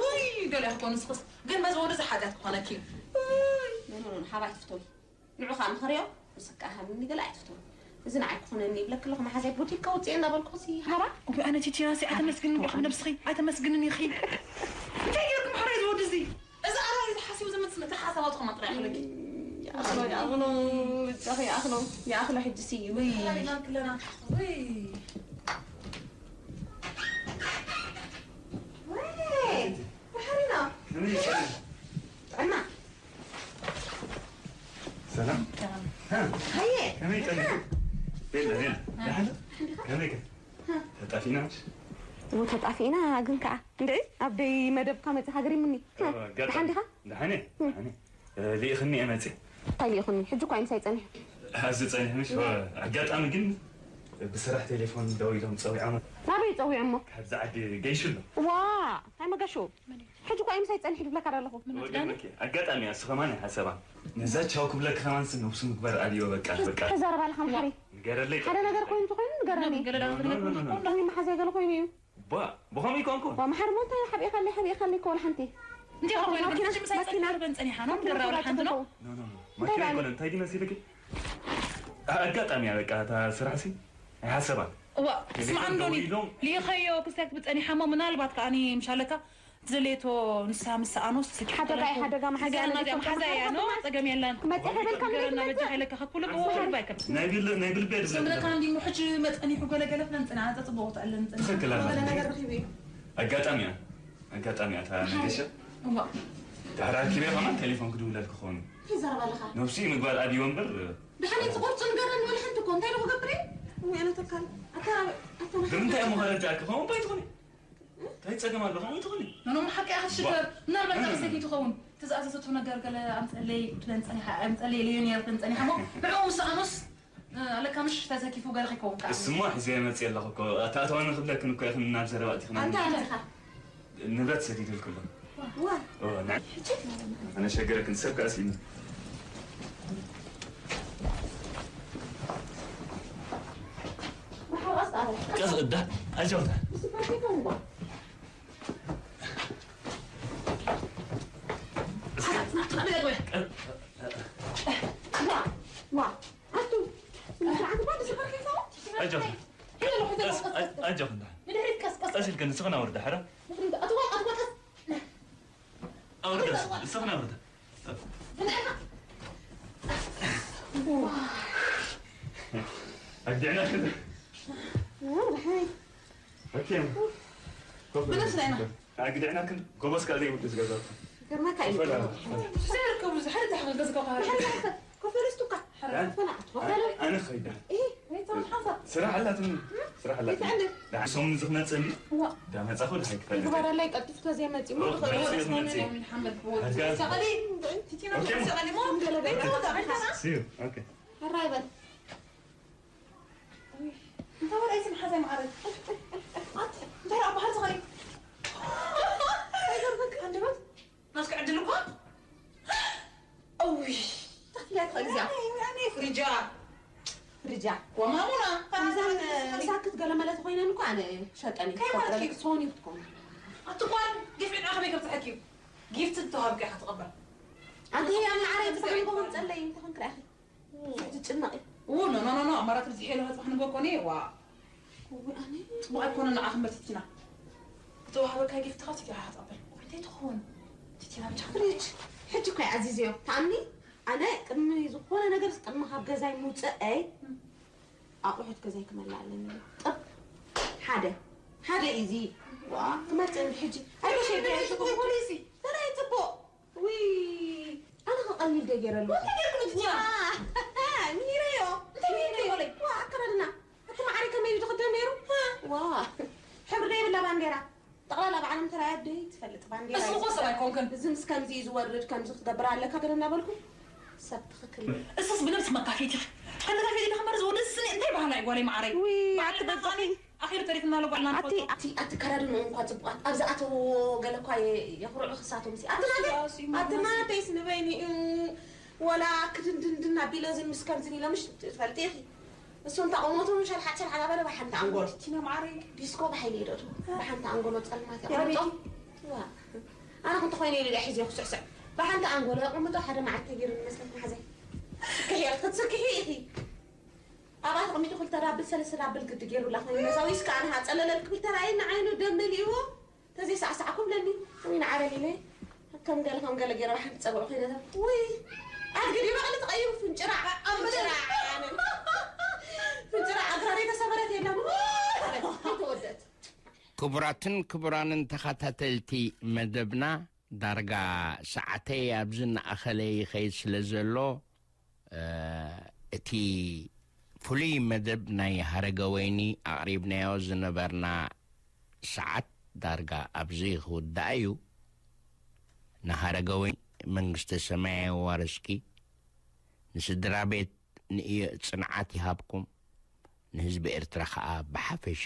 ውይ፣ ገለ ኣይኮኑ፣ ንስኽስ። ግን መዝወዱ ዝሓጢኣት ክኾነኪ። ኖ፣ ኖ፣ ኖ፣ ሓባይ ትፍተዊ። ንዑ ከዓ ምኸርዮ፣ ንስካ ሃብኒ ገለ ኣይትፍትው። እዚ ንዓይ ክኾነኒ ይብለኪ ኣለኹ፣ መሓዛይ ቡቲካ ውፅእ እናበልኩ ሲ ሃራ። እወ፣ ኣነ ቲቲና ሲ ኣይተመስግንን ኢኺ፣ ነብስኺ ኣይተመስግንን ኢኺ። እንታይ ጌርኩም ሓራይ ዝወዲ እዚ? እዚ ኣራዊት ሓሲቡ ዝመጽእ፣ እቲ ሓሳባቱ ከማን ጥራይ ይኽእለኪ። ይኣኽሎ፣ ይኣኽሎ፣ ብቻኺ ይኣኽሎ፣ ይኣኽሎ ሕጂ ሲ፣ ወይ። ተላቢና ክለና፣ ወይ። ወይ፣ ባሕሪና። ጥዕና። ሰላም። ሰላም። ሃ። ሃየ። ከመይ ቀኒኺ? ሃ። ቤላ፣ ቤላ። ሃ። ደሓን? ደሓን ዲኻ? ከመይ ከ? ሃ። ተጣፊእና ምሽ? እዎ፣ ተጣፊእና ግን ከኣ። እንዴ፣ ኣብ ደይ መደብካ መጺኻ ገሪሙኒ። ሃ። እዎ፣ ኣጋጣሚ። ደሓን ዲኻ? ደሓን እየ፣ እም። ደሓን እየ። እ፣ ልኢኽኒ እየ መጺእ። እንታይ ልኢኹኒ? ሕጂ እኳ እዩ ምሳይ ጸኒሑ። ኣብዚ ጸኒሑ ምሽ? እዎ። ኣጋጣሚ ግን ብስራሕ ቴሌፎን ደው ኢሎም ጸዊዖም። ናበይ ጸዊዖሞ? ካብዚ ዓዲ ገይሹ ኣሎ። ዋ፣ እንታይ መገሹ? ሕጂ እኳ እዩ ምሳይ ጸኒሑ ድብለካ ዶ ኣለኹ። ወገን መኪ፣ ኣጋጣሚ እያ፣ እሱ ከማን ይሓሰባ። ነዛ ቻው ክብለካ ከማን ስ ነብሱ ምግባር ኣብዮ፣ በቃ፣ በቃ። ተዛረብ ኣለኻ፣ መሓሪ። ንገረለይ። ሓደ ነገር ኮይኑ ተኾይኑ ንገረኒ። ገለ ዳኣ ኖ፣ ኖ፣ ኖ፣ ኖ፣ ኖ። ወይ መሓዛይ ገለ ኮይኑ እዩ። ባ፣ ብኸመይ ኮንኩ? ዋ፣ መሓሪ፣ ሞ እንታይ ሓቢእካለይ፣ ሓቢእካለይ እኮ ወላ ሓንቲ። እንታይ ኾይኑ? ማኪና፣ ምሳይ ማኪና። ጸኒሑ ጸኒሓ፣ ኖ፣ ንገራ ወላ ሓንቲ፣ ኖ። ኖ፣ ኖ፣ ኖ። እንታይ ማኪና ባለ? ይኮነ፣ እንታይ ድመስልኪ? ኣጋጣሚ እያ፣ በቃ፣ እታ ስራሕ ሲ ኣይሓሰባን። እዋ፣ እዚ ስምዓ፣ እንዶኒ፣ ደው ኢሎም ልኢኸዮ ክስቲያክ ብጸኒሓ፣ እሞ ምናልባት ከኣ እኔ ምሻለካ ዝደለየቶ ንሳ ምስ ሰኣኖስ፣ እስኪ ሓደጋ እዩ፣ ሓደጋ፣ መሓዛ ዝዛና ያለ እዚኣ መሓዛ እያ፣ ኖ፣ ጸገም የለን። ክመጽእ ከይበልካ ምን ገረና ይመጽእ? በጃ ሓይለካ፣ ከኩሉ ብኡ ኣንተ ልባ ኣይከብድ። ናይ ብል-፣ ናይ ብልቢ ድምፅ ዝምለካ እንዲ ሙሕች መጠን ይሑ ገለ ገለ ፍለን ጽና፣ ኣንተ ጽቡቕ ትኣለን፣ ጽና። ትኽክል ኣላ። ገለ ነገር ረኺቡ እዩ። ኣጋጣሚ እያ። ኣጋጣሚ እያ፣ እታ መገሻ። እዋ። ድሕሪ ኣኪበ ከማን ቴሌፎን ክድውለል ክኸውን። ይዛረብ ኣለኻ። ነብሲ ምግባር ኣብዮ እምበር። ድሓን እቲ ቁርጹ ንገረኒ፣ ወላ ሓንቲ እኮ እንታይ ዶ ክገብር እየ? ወይ ኣነ ተካል። ኣታ፣ ኣታ፣ ብምንታይ እሞ ከረዳእኪ? ከምኡ እንታይ ትኾኒ? እንታይ ጸገም ኣሎ? ከምኡ ትኾኒ? ኖ፣ ኖ፣ ሓቂ እያ ክትሽከር። ዋ። ምናልባት ኖ፣ ኖ፣ ካብ ኖ። ሰይቲ ትኸውን። እቲ ዝኣዘዘቶ ነገር ገለ ኣምፀለይ ክትብለን ጸኒሓ፣ ኣምፀለይ ኢለዮ ነይረ ክትብለን ጸኒሓ እሞ፣ ንዕኡ ምስ ሰኣኖስ፣ እ፣ ኣለካ ምሽ ተዘኪፉ ገለ ከይከውን ከኣ። እስሞ ሒዘ መፅእ ኣለኹ እኮ። ኣታ፣ ኣታዋኒ ክብለክን እኮ ኢኽን ናብ ዘረባ ኣቲኽና። ኣንታ ኣንቲኻ? ንብረት ሰዲድልኩ ኣሎ። ዋ። ኦ፣ ንዓ-፣ ሕጂ? ኣነ ሸገረክን ሰብ ከኣ ስኢኑ። ቀስ እዳ፣ ኣጆኻ። ዋ፣ ዋ፣ ኣቱ፣ ስነ ስርዓት እኳ ብዝሓር ከይትኸውን። ኣጆኻ። ቀስ፣ ኣ-፣ ኣጆኻ እንዳ። ንድሕሪት ቀስ፣ ቀስ። ቀስ ኢልከ ንስኽን ኣውርዳ፣ ሕራ። ንድሕሪት፣ ኣቱ፣ ኣቱ፣ ቀስ። ኣውርዳ፣ ንስኽን ኣውርዳ። ኣግዲዕና ክል-፣ ኦ፣ ደሓይ። ኦኬ። ኮፍ በል። ብነፍስና ኢና። ኣግዲዕና ክል-፣ ጎበዝ፣ ካብ ዘይብሉ ዝገዛእኩ። ገርማካ እዩ። ኮፍ በል። ዘይርከቡ፣ እዚ ሓደ ተሓገዝ፣ ኮፍ በል። ኮፍ በል፣ ስቱካ። ሕረ፣ ኮፍ በል፣ ኣነ፣ ኮፍ በል። ኣነ ኸይዳ። እይ፣ ወይ ተውን ሓንሳብ። ስራሕ ኣላትኒ። ስራሕ ኣላትኒ። ይትዕልል። ደሓን ሰሙን ዝኽመጽእኒ። እዋ። ዳመጻኹ ደሓን ክፈልጥ። ይግበረለይ፣ ቀልጢፉ ተዘይመጺኡ ኦ፣ ዝኽእል። መጺኡ፣ መጺኡ። ሓጋዝ። ሰቐሊ፣ ቲቲና ኦኬ። ሰቐሊ፣ ሞ፣ ገለ ገለ። See you። ኦኬ። ሕራይ በል። እንታይ ወረ ኣይስም ሓዛይ መዓረይ። ኣት፣ እንታይ ደኣ በሃል ዝኸሪ። ኣይገርመካ። ኣንደበት ናስኪ ዕድል እኳ። እውይ፣ እንታይ ትብላ ትኽእል እዚኣ? ኣነ፣ ኣነ ፍሪጃ። ፍሪጃ። ወማሙና። እዘን መሳክት ገለ መለ ተኾይነን እኮ ኣነ ሸጠን እዩ። ከይ ማለት እዩ? ሶኒ ክትኮን። ኣቲ ጓል ገፊዕና ከመይ ከብፅሐኪ እዩ? ጊፍት ዝተዋሃብኪ ኢኻ ትቕበል። ኣንቲ ህያብ መዓረይ፣ ጽባሕ ንግሆ ክጸለይ እንተኾንክ ረኣኺ። ትጭነቂ። ኡ፣ ኖ፣ ኖ፣ ኖ፣ ኖ፣ ኣማራት ብዝሒ የለ፣ ጽባሕ ንግሆ ኮኒ፣ ዋ። እውይ፣ ኣነ። ጽቡቕ ኣይኮነን፣ ንዓኺ እምበር ቲቲና። ዝተዋህበካ ጊፍትኻ ቲቲና ክትቕበል። እንታይ ትኸውን? ቲቲና ብቻ። ፍሪጅ፣ ሕጂ እኮ እዩ ኣዚዝዮ። ተኣምኒ፣ ኣነ ቅድሚ ዝኾነ ነገር፣ ቅድሚ ካብ ገዛይ ምውፅአይ፣ እም። ኣቑሑት ገዛይ ክመልእ ኣለኒ። ጥብ፣ ሓደ፣ ሓደ እዩ እዚ። ዋ፣ ክመፅእ ሕጂ። ኣይበሸ፣ ኣይበሸ፣ ፖሊሲ። ተለይ ጽቡቕ። ውይ፣ ኣነ ኸ ቀሊል ዶ ገይረሉ? እንታይ ገይርኩ ንትኛ? ዋ፣ ሚረዮ። እንታይ ሚረዮ? ሚረዮ። ዋ፣ ኣከዳድና። እቲ ማዕረ ከመይ እዩ ዝኽደን ነይሩ? ዋ፣ ሕብሪ ዘይብላ ባንዴራ። ጠቕላላ ብዓለም ተራእያ ደይ ትፈልጥ ባንዴራ እሱ እዩ እኮ ሰብ ዝኽደን። ኣይኮንክን። እዚ ምስ ከምዚ እዩ ዝወርድ፣ ከምዚ ክትገብር ኣለካ ገለ እናበልኩ ሰብ ትኽክል። እሱስ ብነብሲ መካፊት እዩ። ተመካፊት ኢልካ እምበር ዝወደስ ስኒ እንታይ ባህላ እዩ ጓለይ ማዕረይ? ውይ፣ ባዕልና ኣትበልጽኺ። ኣኺሉ ተሪፍና ኣሎ፣ ጓልና ኣቲ-፣ ንፈልጦ። ኣቲ-፣ ኣቲ ከረድንኡ እንኳ ጽቡቓት፣ ኣብ ዝኣተዎ ገለ እኳ የ-፣ የኹርዑ ክሳቶም ሲ። ኣቲ ናተይ፣ ኣቲ ናተይስ ንበይኑ እዩ፣ ወላ ክድንድንድን ኣቢለ ዝን ምስ ከምዝን ኢለ ምሽ ትፈልጢ ኢኺ። እሱ እንታ ቁመቱ ሸልሓት ሸልሓት ኣበለ ብሓንቲ ኣንጎሎ። ቲና መዓረይ። ዲስኮ ብሓይሊ ይደቱ። ብሓንቲ ኣንጎሎ ጸልማት ያ የቕምጦ። ቤቲ። ዋ። ኣነ ክንተ ኮይነ ኢሉ ሒዝዮ ክስዕስዕ። ብሓንቲ ኣንጎሎ የቕምጦ፣ ሓደ መዓልቲ ተገይሩ ንመስለክ መሓዘይ። ክትስክሒ ኢኺ ክትስክሒ ኢኺ። ኣብኣ ተቐሚጡ ክልተ ዳብል ሰለስተ ዳብል ግዲ ገይሩላ ኮይኑ ነዛ ዊስካ ኣነ ሃፀለለል ክብል ተራእየኒ ዓይኑ ደም መሊእዎ። ተዘይሳዕሳዕኩም ለኒ ወይ ንዓረል ኢለ ከም ገለ ከም ገለ ገይረ ባሕሪ ክፀግዑ ኮይነታ። ውይ ኣድግዲ በቕሊ ተቐይሩ ፍንጭራ ፍንጭራ ፍንጭራ ኣግራሪ ተሰበረት የለን ተወደት። ክቡራትን ክቡራንን ተኸታተልቲ መደብና፣ ዳርጋ ሰዓተይ ኣብዚ እናኣኸለ ይኸይድ ስለ ዘሎ፣ እ፣ እቲ ፍሉይ መደብ ናይ ሃረገ ወይኒ ኣቕሪብናዮ ዝነበርና ሰዓት ዳርጋ ኣብዚ ክውዳእ እዩ። ንሃረገ ወይኒ መንግስተ ሰማይ የዋርስኪ፣ ንስድራ ቤት ንእዮ ጽንዓት ይሃብኩም፣ ንህዝቢ ኤርትራ ኸኣ ብሓፈሻ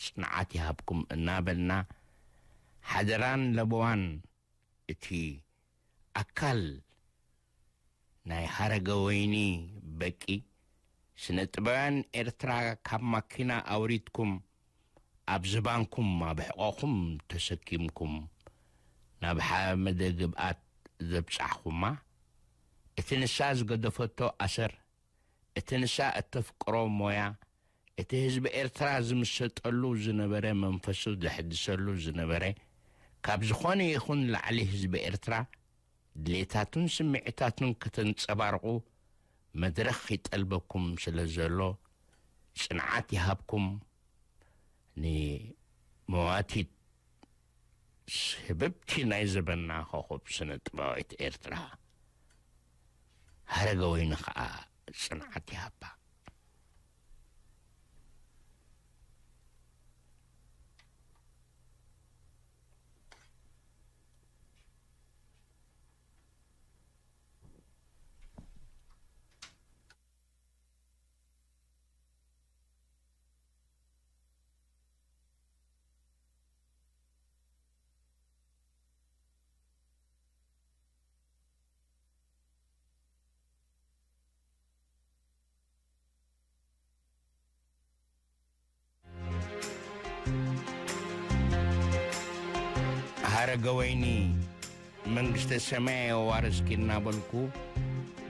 ጽንዓት ይሃብኩም እናበልና፣ ሓደራን ለበዋን እቲ ኣካል ናይ ሃረገ ወይኒ በቂ፣ ስነ ጥበባውያን ኤርትራ ካብ ማኪና ኣውሪድኩም ኣብ ዝባንኩም ኣብ ሕቖኹም ተሰኪምኩም ናብ ሓመደ ግብኣት ዘብጻሕኹማ፣ እቲ ንሳ ዝገደፈቶ ኣሰር፣ እቲ ንሳ እተፍቅሮ ሞያ፣ እቲ ህዝቢ ኤርትራ ዝምሰጠሉ ዝነበረ፣ መንፈሱ ዘሕድሰሉ ዝነበረ፣ ካብ ዝኾነ ይኹን ላዕሊ ህዝቢ ኤርትራ ድሌታቱን ስምዒታቱን ከተንጸባርቑ መድረኽ ይጠልበኩም ስለ ዘሎ፣ ጽንዓት ይሃብኩም። ንመዋቲት ስብብቲ ናይ ዘበንና ኮኾብ ስነ ጥበባዊት ኤርትራ ሃረገ ወይኒ ኸኣ ጽንዓት ይሃባ። ሃረገወይኒ መንግስተ ሰማይ የዋርስኪ እናበልኩ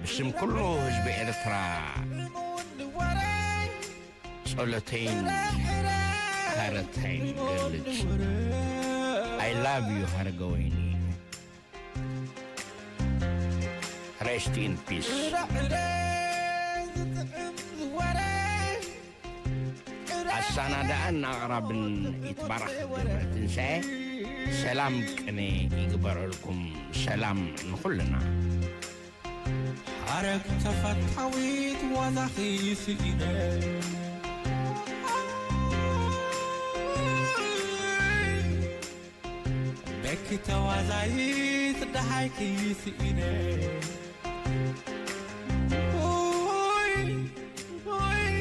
ብስም ኩሉ ህዝቢ ኤርትራ ጸሎተይን ሃረታይን ገልጽ። I love you ሃረገወይኒ። Rest in peace። ኣሰናዳእን ኣቕራብን ይትባረኽ ገብረ ትንሳኤ። ሰላም ቅኔ ይግበረልኩም። ሰላም ንኹልና። ሓረግ ተፈታዊት ዋዛኺ ስኢነ። በኪ ተዋዛይት ደሃይኪ ስኢነ። ኦይ፣ ኦይ፣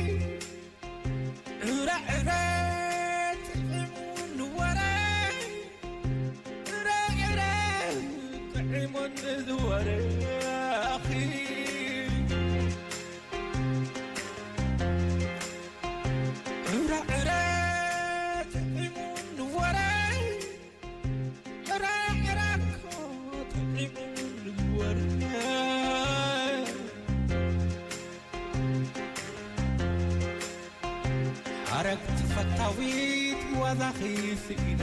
ዕረ፣ ዕረ፣ ጥዑም ወረ። ዕረ፣ ዕረ፣ ጥዑም ወረ፣ ኣኺ። ዕረ፣ ዕረ፣ ጥዑም ወረ። ሓረግ ተፈታዊት ዋዛኺ ስኢነ።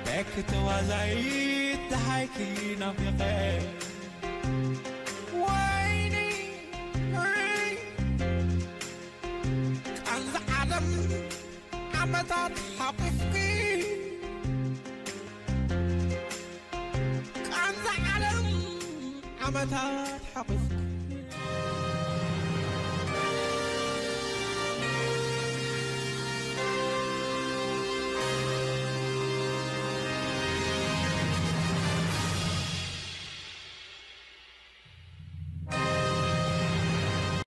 ቤኪ ተዋዛይት ደሃይኪ ናፊቐ። ወይኒ፣ ወይኒ፣ ቃንዛ ዓለም ዓመታት ሓቂፍኪ፣ ቃንዛ ዓለም ዓመታት ሓቂፍኪ፣